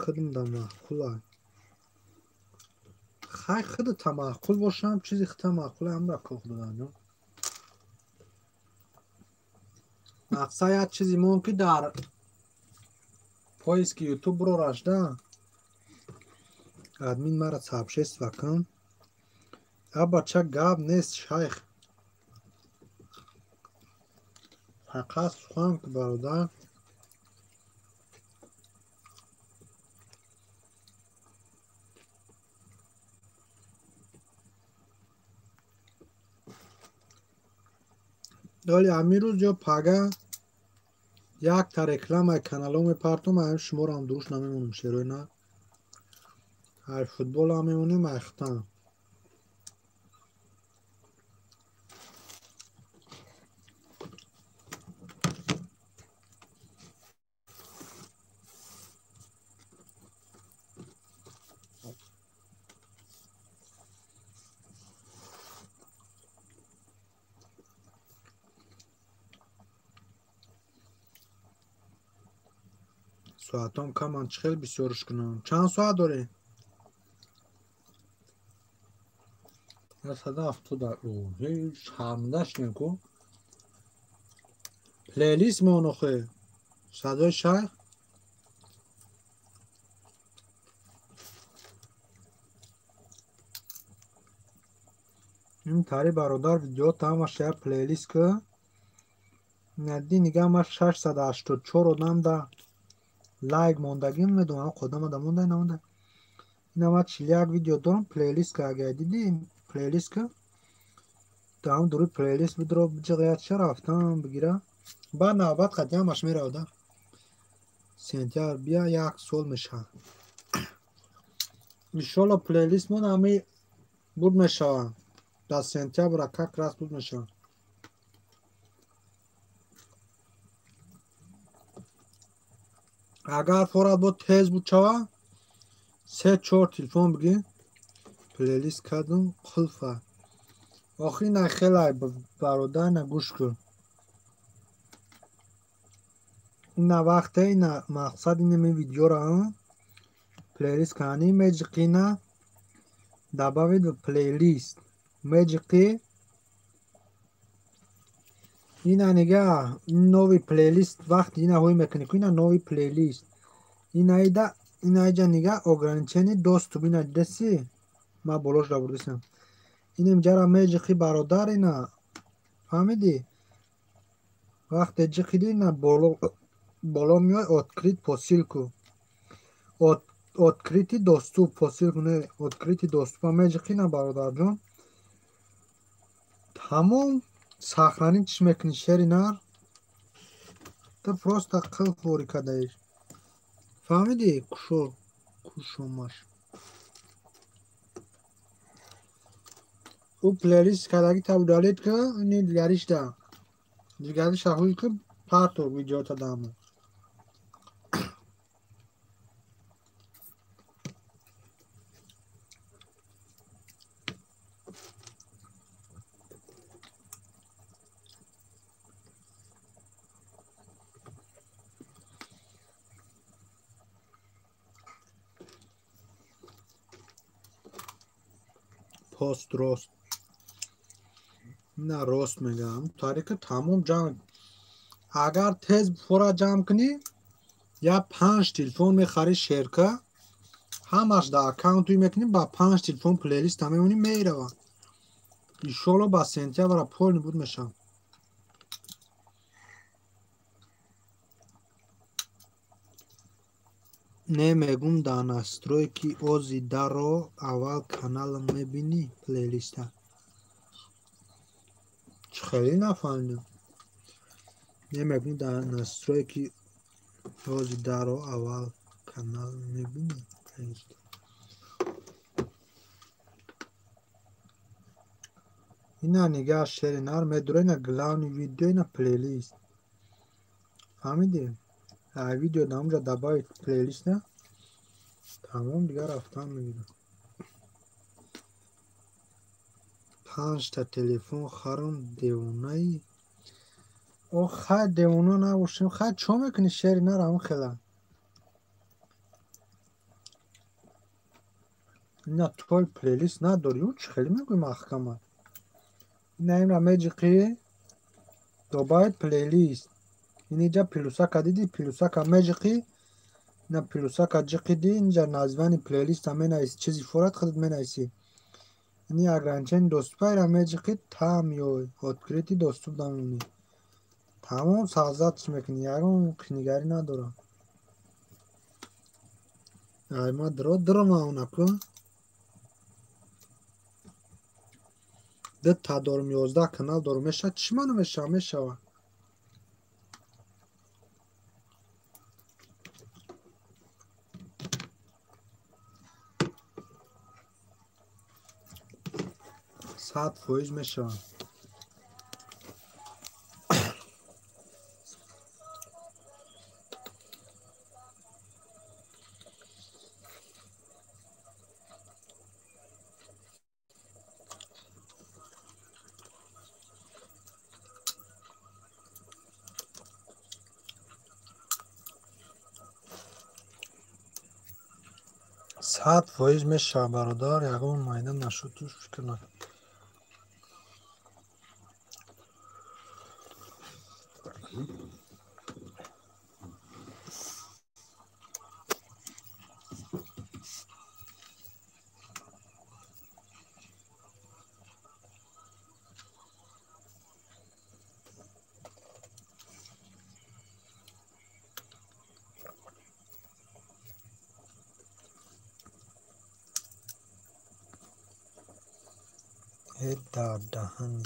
Худамда маъқула. Хай, худата маъқул бошам, чизи худта маъқула ҳамра кох, додарҷон. Мақсад як чизи мон ки дар поиски ютуб рорашда. Админ, мара сообщество кун. А бача, гап нест, шайх. Фақат сухан ку, бародар. Доли ҳамин рӯз ё пага якта рекламаи каналҳо мепартом, ҳамин шуморо ҳам дуруш намемонам, шерои на. Ай футболам мемонем, ай хутам. Соатом каман, чӣ хел бисёрш кунам? Чанд соат дорӣ? 170. Шарманда шудем ку. Плейлист мон охе. Садои шайх. Ин тари бародар видео ҳамаш як плейлист ку. Нади нигаҳ ма 684 одам да лайк мондагим медонам қодама да мондай намондай. Ина ма 41 видео дорам плейлист ка агар диди плейлист ка там дуруи плейлист бидро биҷиғият ча рафтам бигира. Баъд навбат қати ҳамаш меравда. Сентябр бия як сол мешавад. Иншолло плейлист мон ҳами буд мешавад. Дар сентябра как раз буд мешавад. Агар форат бо тез буд шава, 3-4 телефон бигир, плейлист кардум қулфа. Охи на хелай бародар на гӯш кун. Ина вақте ина мақсад инами видеора плейлист кани меҷиқина добавить в плейлист меҷиқи ина нигаҳ новый плейлист вақти ина ҳои мекунӣ ку ина новый плейлист ина ида ина иҷа нигаҳ ограничение доступ ина дидаси ма болош бурдисам ин инҷара меҷиқи бародар ина фаҳмидӣ вақте ҷиқиди ина боло боло меояд открыть по ссылку открытый доступ по ссылку не открытый доступ меҷиқи ина бародарҷон тамом сохранить чӣ мекунӣ шери нар ту просто қилф ворӣ кардаиш фаҳмидӣ кушо кушомаш ӯ плейлист кардаги та удалить ка ини дигаришда дигариша ҳуй ки парто видеота дамо пост рост на рост мегӯям тариқи тамом ҷамъ агар тез фора ҷамъ кунӣ я 5 телефон мехарӣ шерка ҳамаш дар аккаунтуи мекунӣ ба 5 телефон плейлист мемонӣ мерава иншолло ба сентябра полный буд мешавам. Не мегум дар настройки ози даро аввал каналам мебинӣ плейлиста. Чӣ хеле нафаҳмидам. Не мегум дар настройки ози даро аввал канал мебинӣ плейлиста. Ина нигаҳ шери нар медура ина главный видео ина плейлист. Фаҳмидӣ? Видео дар онҷа добавить плейлист тамом дигар рафтан мегирам. 5 та телефон харам девонаи. О хай девона набошем хай чо мекунӣ шери нар ҳамон хела. Ина той плейлист надорӣ ӯ чӣ хеле мегӯӣ маҳкама. Ина инра меҷиқӣ добавить плейлист. Инҷа плюсака диди плюсака меҷиқӣ ина плюсака ҷиқиди инҷа названи плейлиста менависи чизи форат худат менависӣ. Ини ограничение доступа ира меҷиқӣ та меои открытый доступ дамемонӣ. Тамом сазатш мекунӣ ягон қинигарӣ надорад. Ай ма дро дромаона ку. 2 та дорум 11 канал дорум мешавад чӣ ма намешавад мешавад. 100% мешавад. 100% мешавад, бародар, ягон майда нашуд, туш фикр накун. Дар даҳани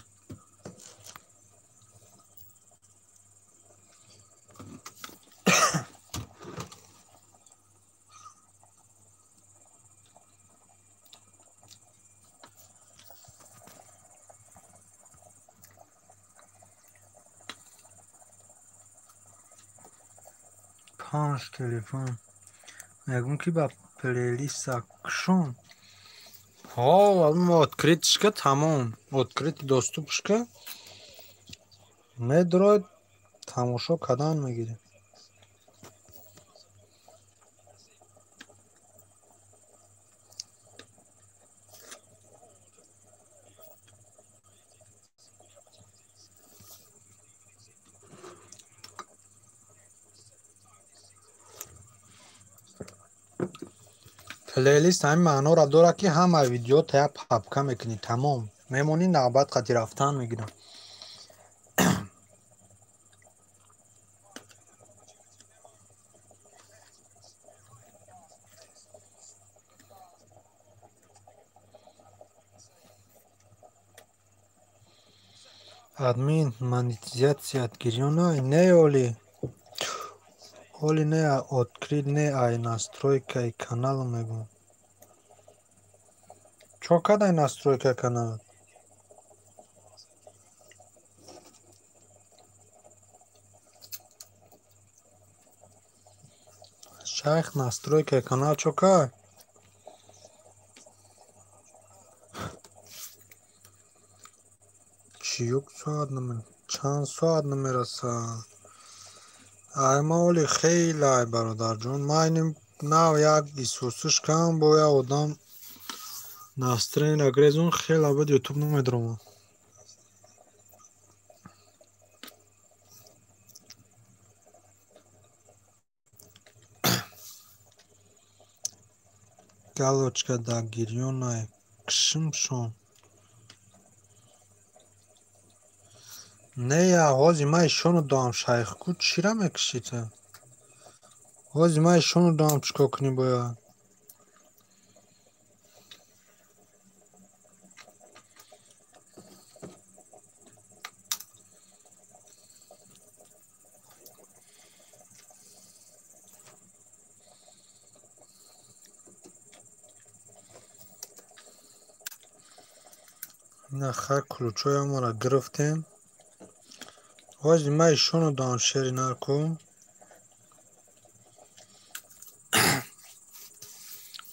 панҷ телефон мегӯм, ки ба плейлиста кушон. Ҳо, открытишка тамом, открытый доступшка медроид, тамошо кардан мегирем. Плейлист ҳамин маъноро дорад, ки ҳама видео та як папка мекунӣ, тамом, мемонӣ, навбат қати рафтан мегирам. Админ монетизатсият гирёна не, оли оли не, открыть не, ай настройкаи канал мегӯм. Чо кадай настройка канал? Шайх, настройка канал чо кай? Чиюк соат чанд соат намерасад? Ай, ма оли хеле, ай бародарҷон, ма ини нав як исусуш кам бо як одам настроенра грезон, хеле буд, ютуб намедромад. Галочка да гирёнай кшимшон. Не, я ҳози ман ишону доам, шайхку чира мекушита? Ҳози ман ишону доам, чӣ кор кунӣ бояд? Ина хай, ключҳои ҳамаро гирифтем. Ҳози ман ишону доам, шери нарку.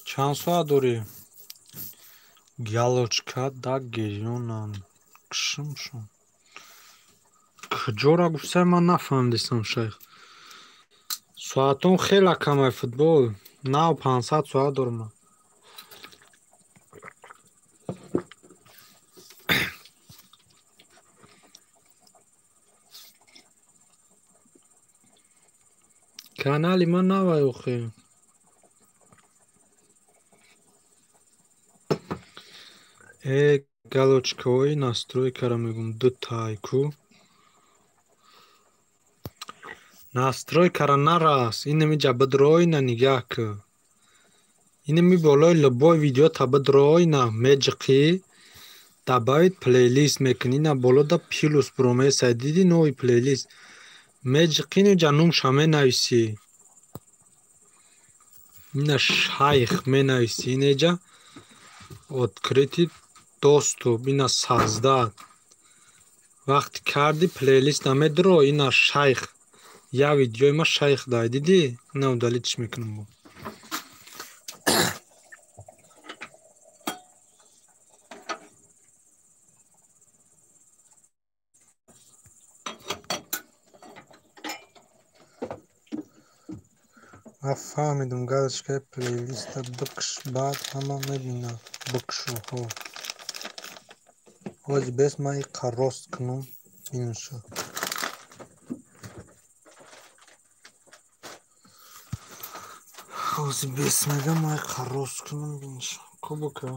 Чанд соат дорӣ? Галочка да гирёнам кшимшон. Куҷора гуфтсай, ман нафаҳмидистам, шайх. Соатом хеле камай, футбол. Нав 500 соат дорам. Канали ман навай охе. Э, галочкаҳои настройкаро мегӯм, дутай ку. Настройкара нарас, инамиҷа бидроина, нигаҳ кӯ. Инами болои любой видео та бидроина, меҷиқӣ, добавить плейлист мекунӣ, ина болода плюс буромесай, диди, новый плейлист. Меҷиқӣ, инҷа нумша менависӣ. Ина шайх менависӣ, инеҷа открытый доступ, ина создать. Вақти карди, плейлист намедро, ина шайх. Я видеои ма шайх дай, дидӣ? Ина удалитьш мекунам бо. Ман фаҳмидум, галочкаи плейлиста бикш, баъд ҳама мебинад. Бикшоҳо. Ҳози бес ман иқа рост кунум, бинуша. Ҳози бес мегам ман иқа рост кунум, бинуша. Ку бука?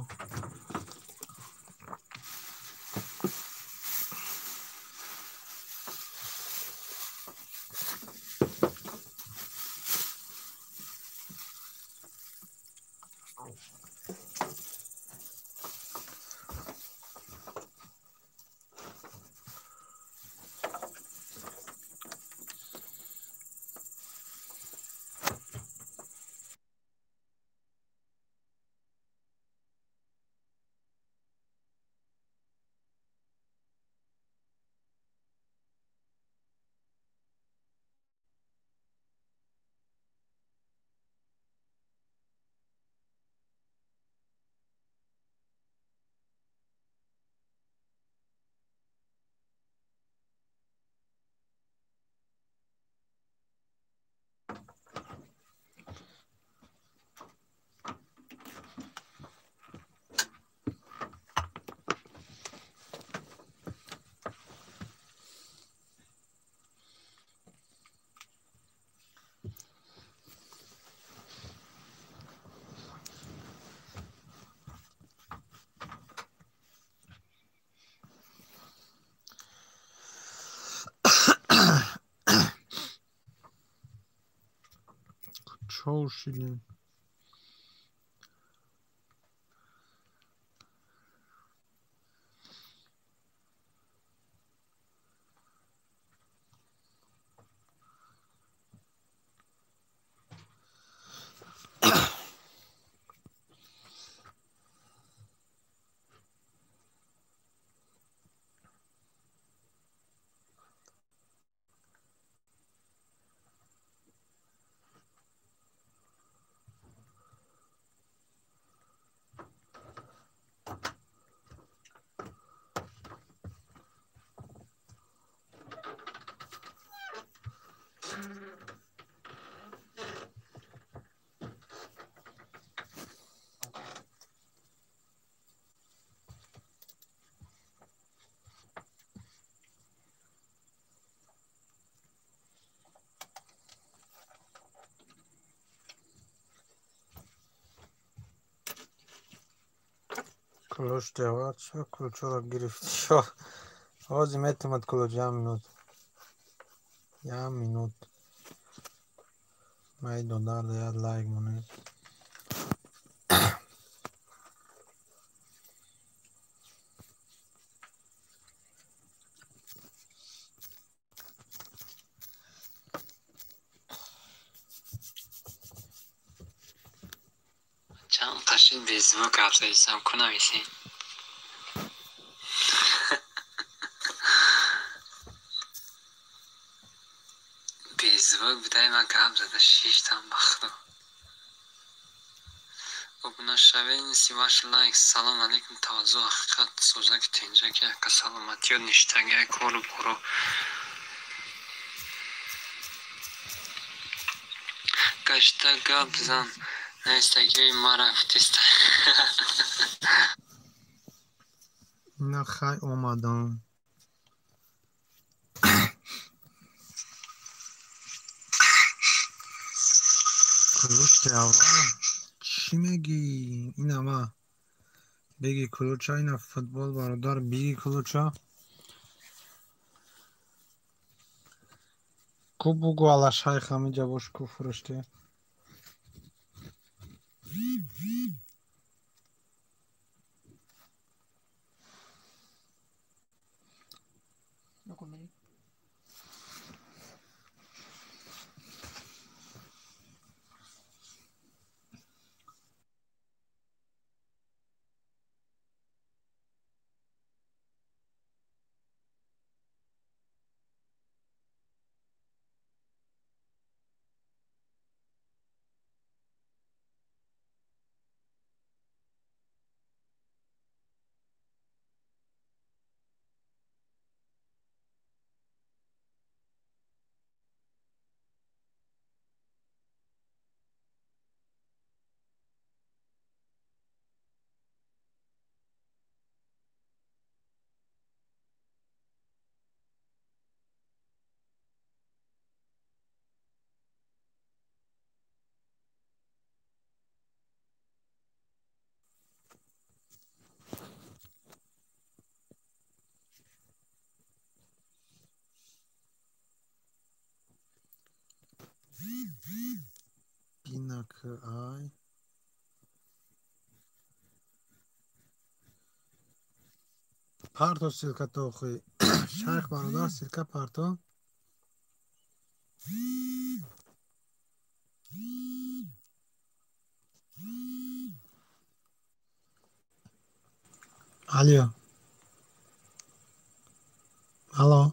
Чо шидем? Ключ девача, ключоро гирифти. Ҳозир метавонад ключ, як минут. Як минут. Май додарда як лайк монед. Чанд қашин беззвук гап задисам, ку нависем? Беззвук будай ман гап зада шиштам, ба худо. Обуна шавед, сиваш лайк. Салом алейкум, таваззуҳ, ҳақиқат, сӯзаки тинҷаки, ака саломатиё, ништагиа, кору боро. Гашта гап зан. Навистагиҳои мара гуфтиста. Ина хай омадам. Ключи аввал чӣ мегӣ? Ина ма беги ключа, ина футбол бародар, биги ключа. Ку бугу ала шайх ҳамиҷа бош, ку фуруште. Ай. Парто ссылка тохи. Шайх бародар ссылка парто. Алло. Алло.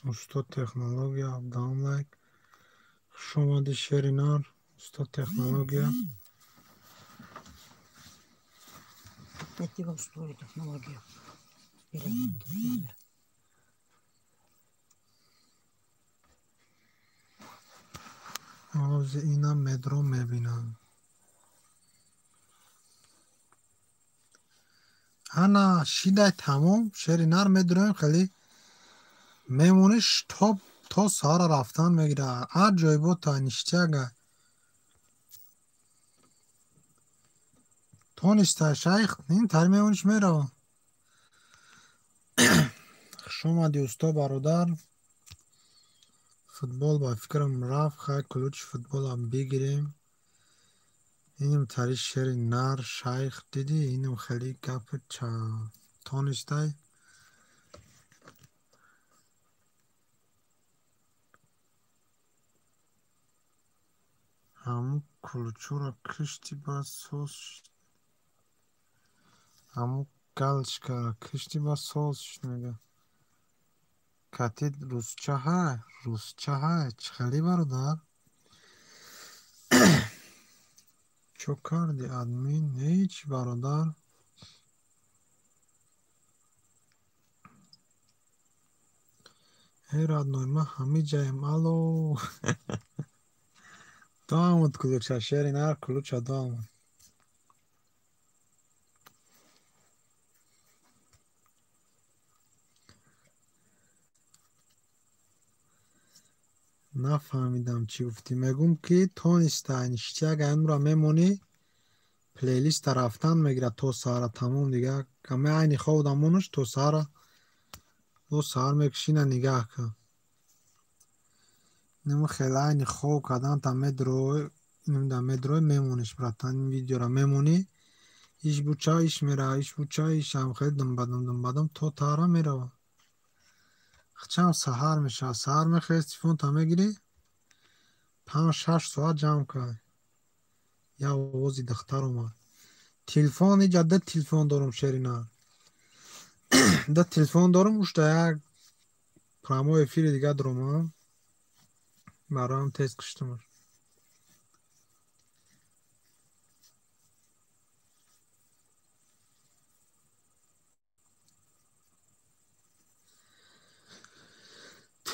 Устод технология абдам лайк. Хуш омадӣ шери нар. Устод технология. Я тебе устрою технологию. Перевод номер. Ози ина медро мебинам. Ана шидай тамом шери нар медроем хеле мемониш то саҳара рафтан мегирад. Ҳар ҷой бота ништяга. Тонистай шайх ин тари мемониш мерава. Хуш омадӣ усто бародар. Футбол ба фикрам рафт, хай ключи футболам бигирем. Инам тари шери нар шайх дидӣ, инам хеле гапи тонистай. Ҳамун ключуро кишти ба соз шуд. Ҳамун галочкаро кишти ба соз шуд мега. Катид русча ҳай, русча ҳай, чӣ хеле бародар? Чо карди админ? Ҳеҷ бародар. Эй родной, ман ҳами ҷаем. Алло. Доамуд ключа, шери нар ключа доамуд. Нафаҳмидам чӣ гуфтӣ. Мегӯм ки тонистай ништяга инро мемонӣ, плейлиста рафтан мегирад то саҳара тамом дига. Каме айни хоб дамонаш то саҳара, то саҳар мекушина нигаҳ кун. Инам хеле айни хоб кардан та медрой, инам да медрой мемониш братан, ин видеора мемонӣ. Иш буча иш мера, иш буча иш ҳам хеле думбадум думбадум то таҳара мерава. Хчам саҳар мешавад. Саҳар мехез телефонта мегирӣ, 5-6 соат ҷамъ кар. Я овози духтар омад. Телефон иҷа ду телефон дорум шерина. Ду телефон дорум, ушта як прямой эфири дига дуромам. Бароям тез куштумаш.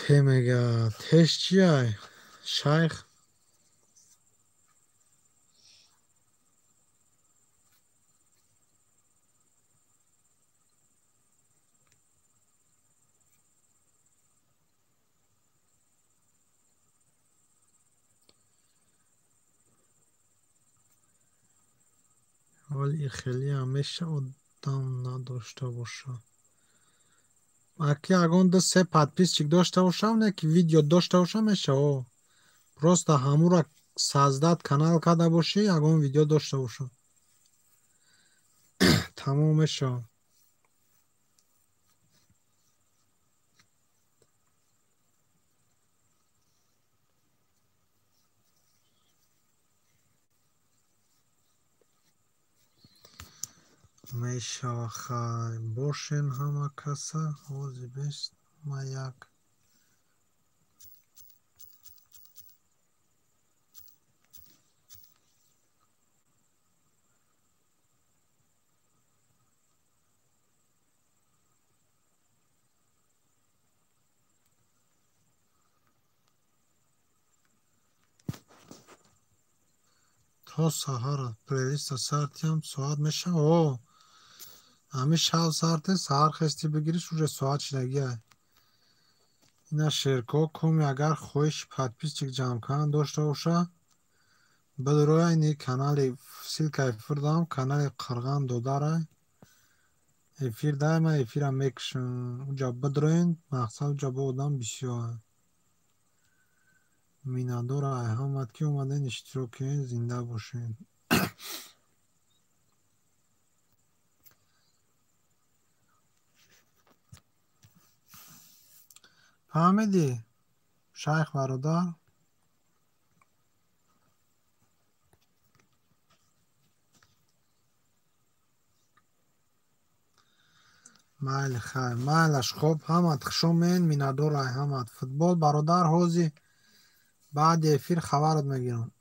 Те мега, теш чиай? Шайх. Вале хеле ҳамеша одам надошта боша. Аки ягон ду се подписчик дошта бошам, не ки видео дошта бошам меша. О, просто ҳамура создать канал карда бошӣ, ягон видео дошта бошам. Тамом меша. Мешава хай. Бошен ҳама каса, ҳози бест ма як. То саҳара плейлиста сартиям соат мешава. О, ҳами шав сарте саҳар хести бигириш уже соат шидагиай. Ина шерко коми агар хоҳиши подписчик ҷамъ кардан дошта боша, бидроя ини канали ссылкаи фирдам, канали Қирған додарай. Эфир дай, ман эфирам мекушам. Уҷа бидроен, мақсад уҷа бо одам бисёр. Миннатдор ай ҳамат, ки омаден, иштирок кунед, зинда бошед. Фаҳмидӣ, шайх бародар? Майли, хайр, майлаш. Хоб, ҳамат хушомед, миннатдор ай ҳамат. Футбол, бародар, ҳози баъди эфир хабарат мегирам.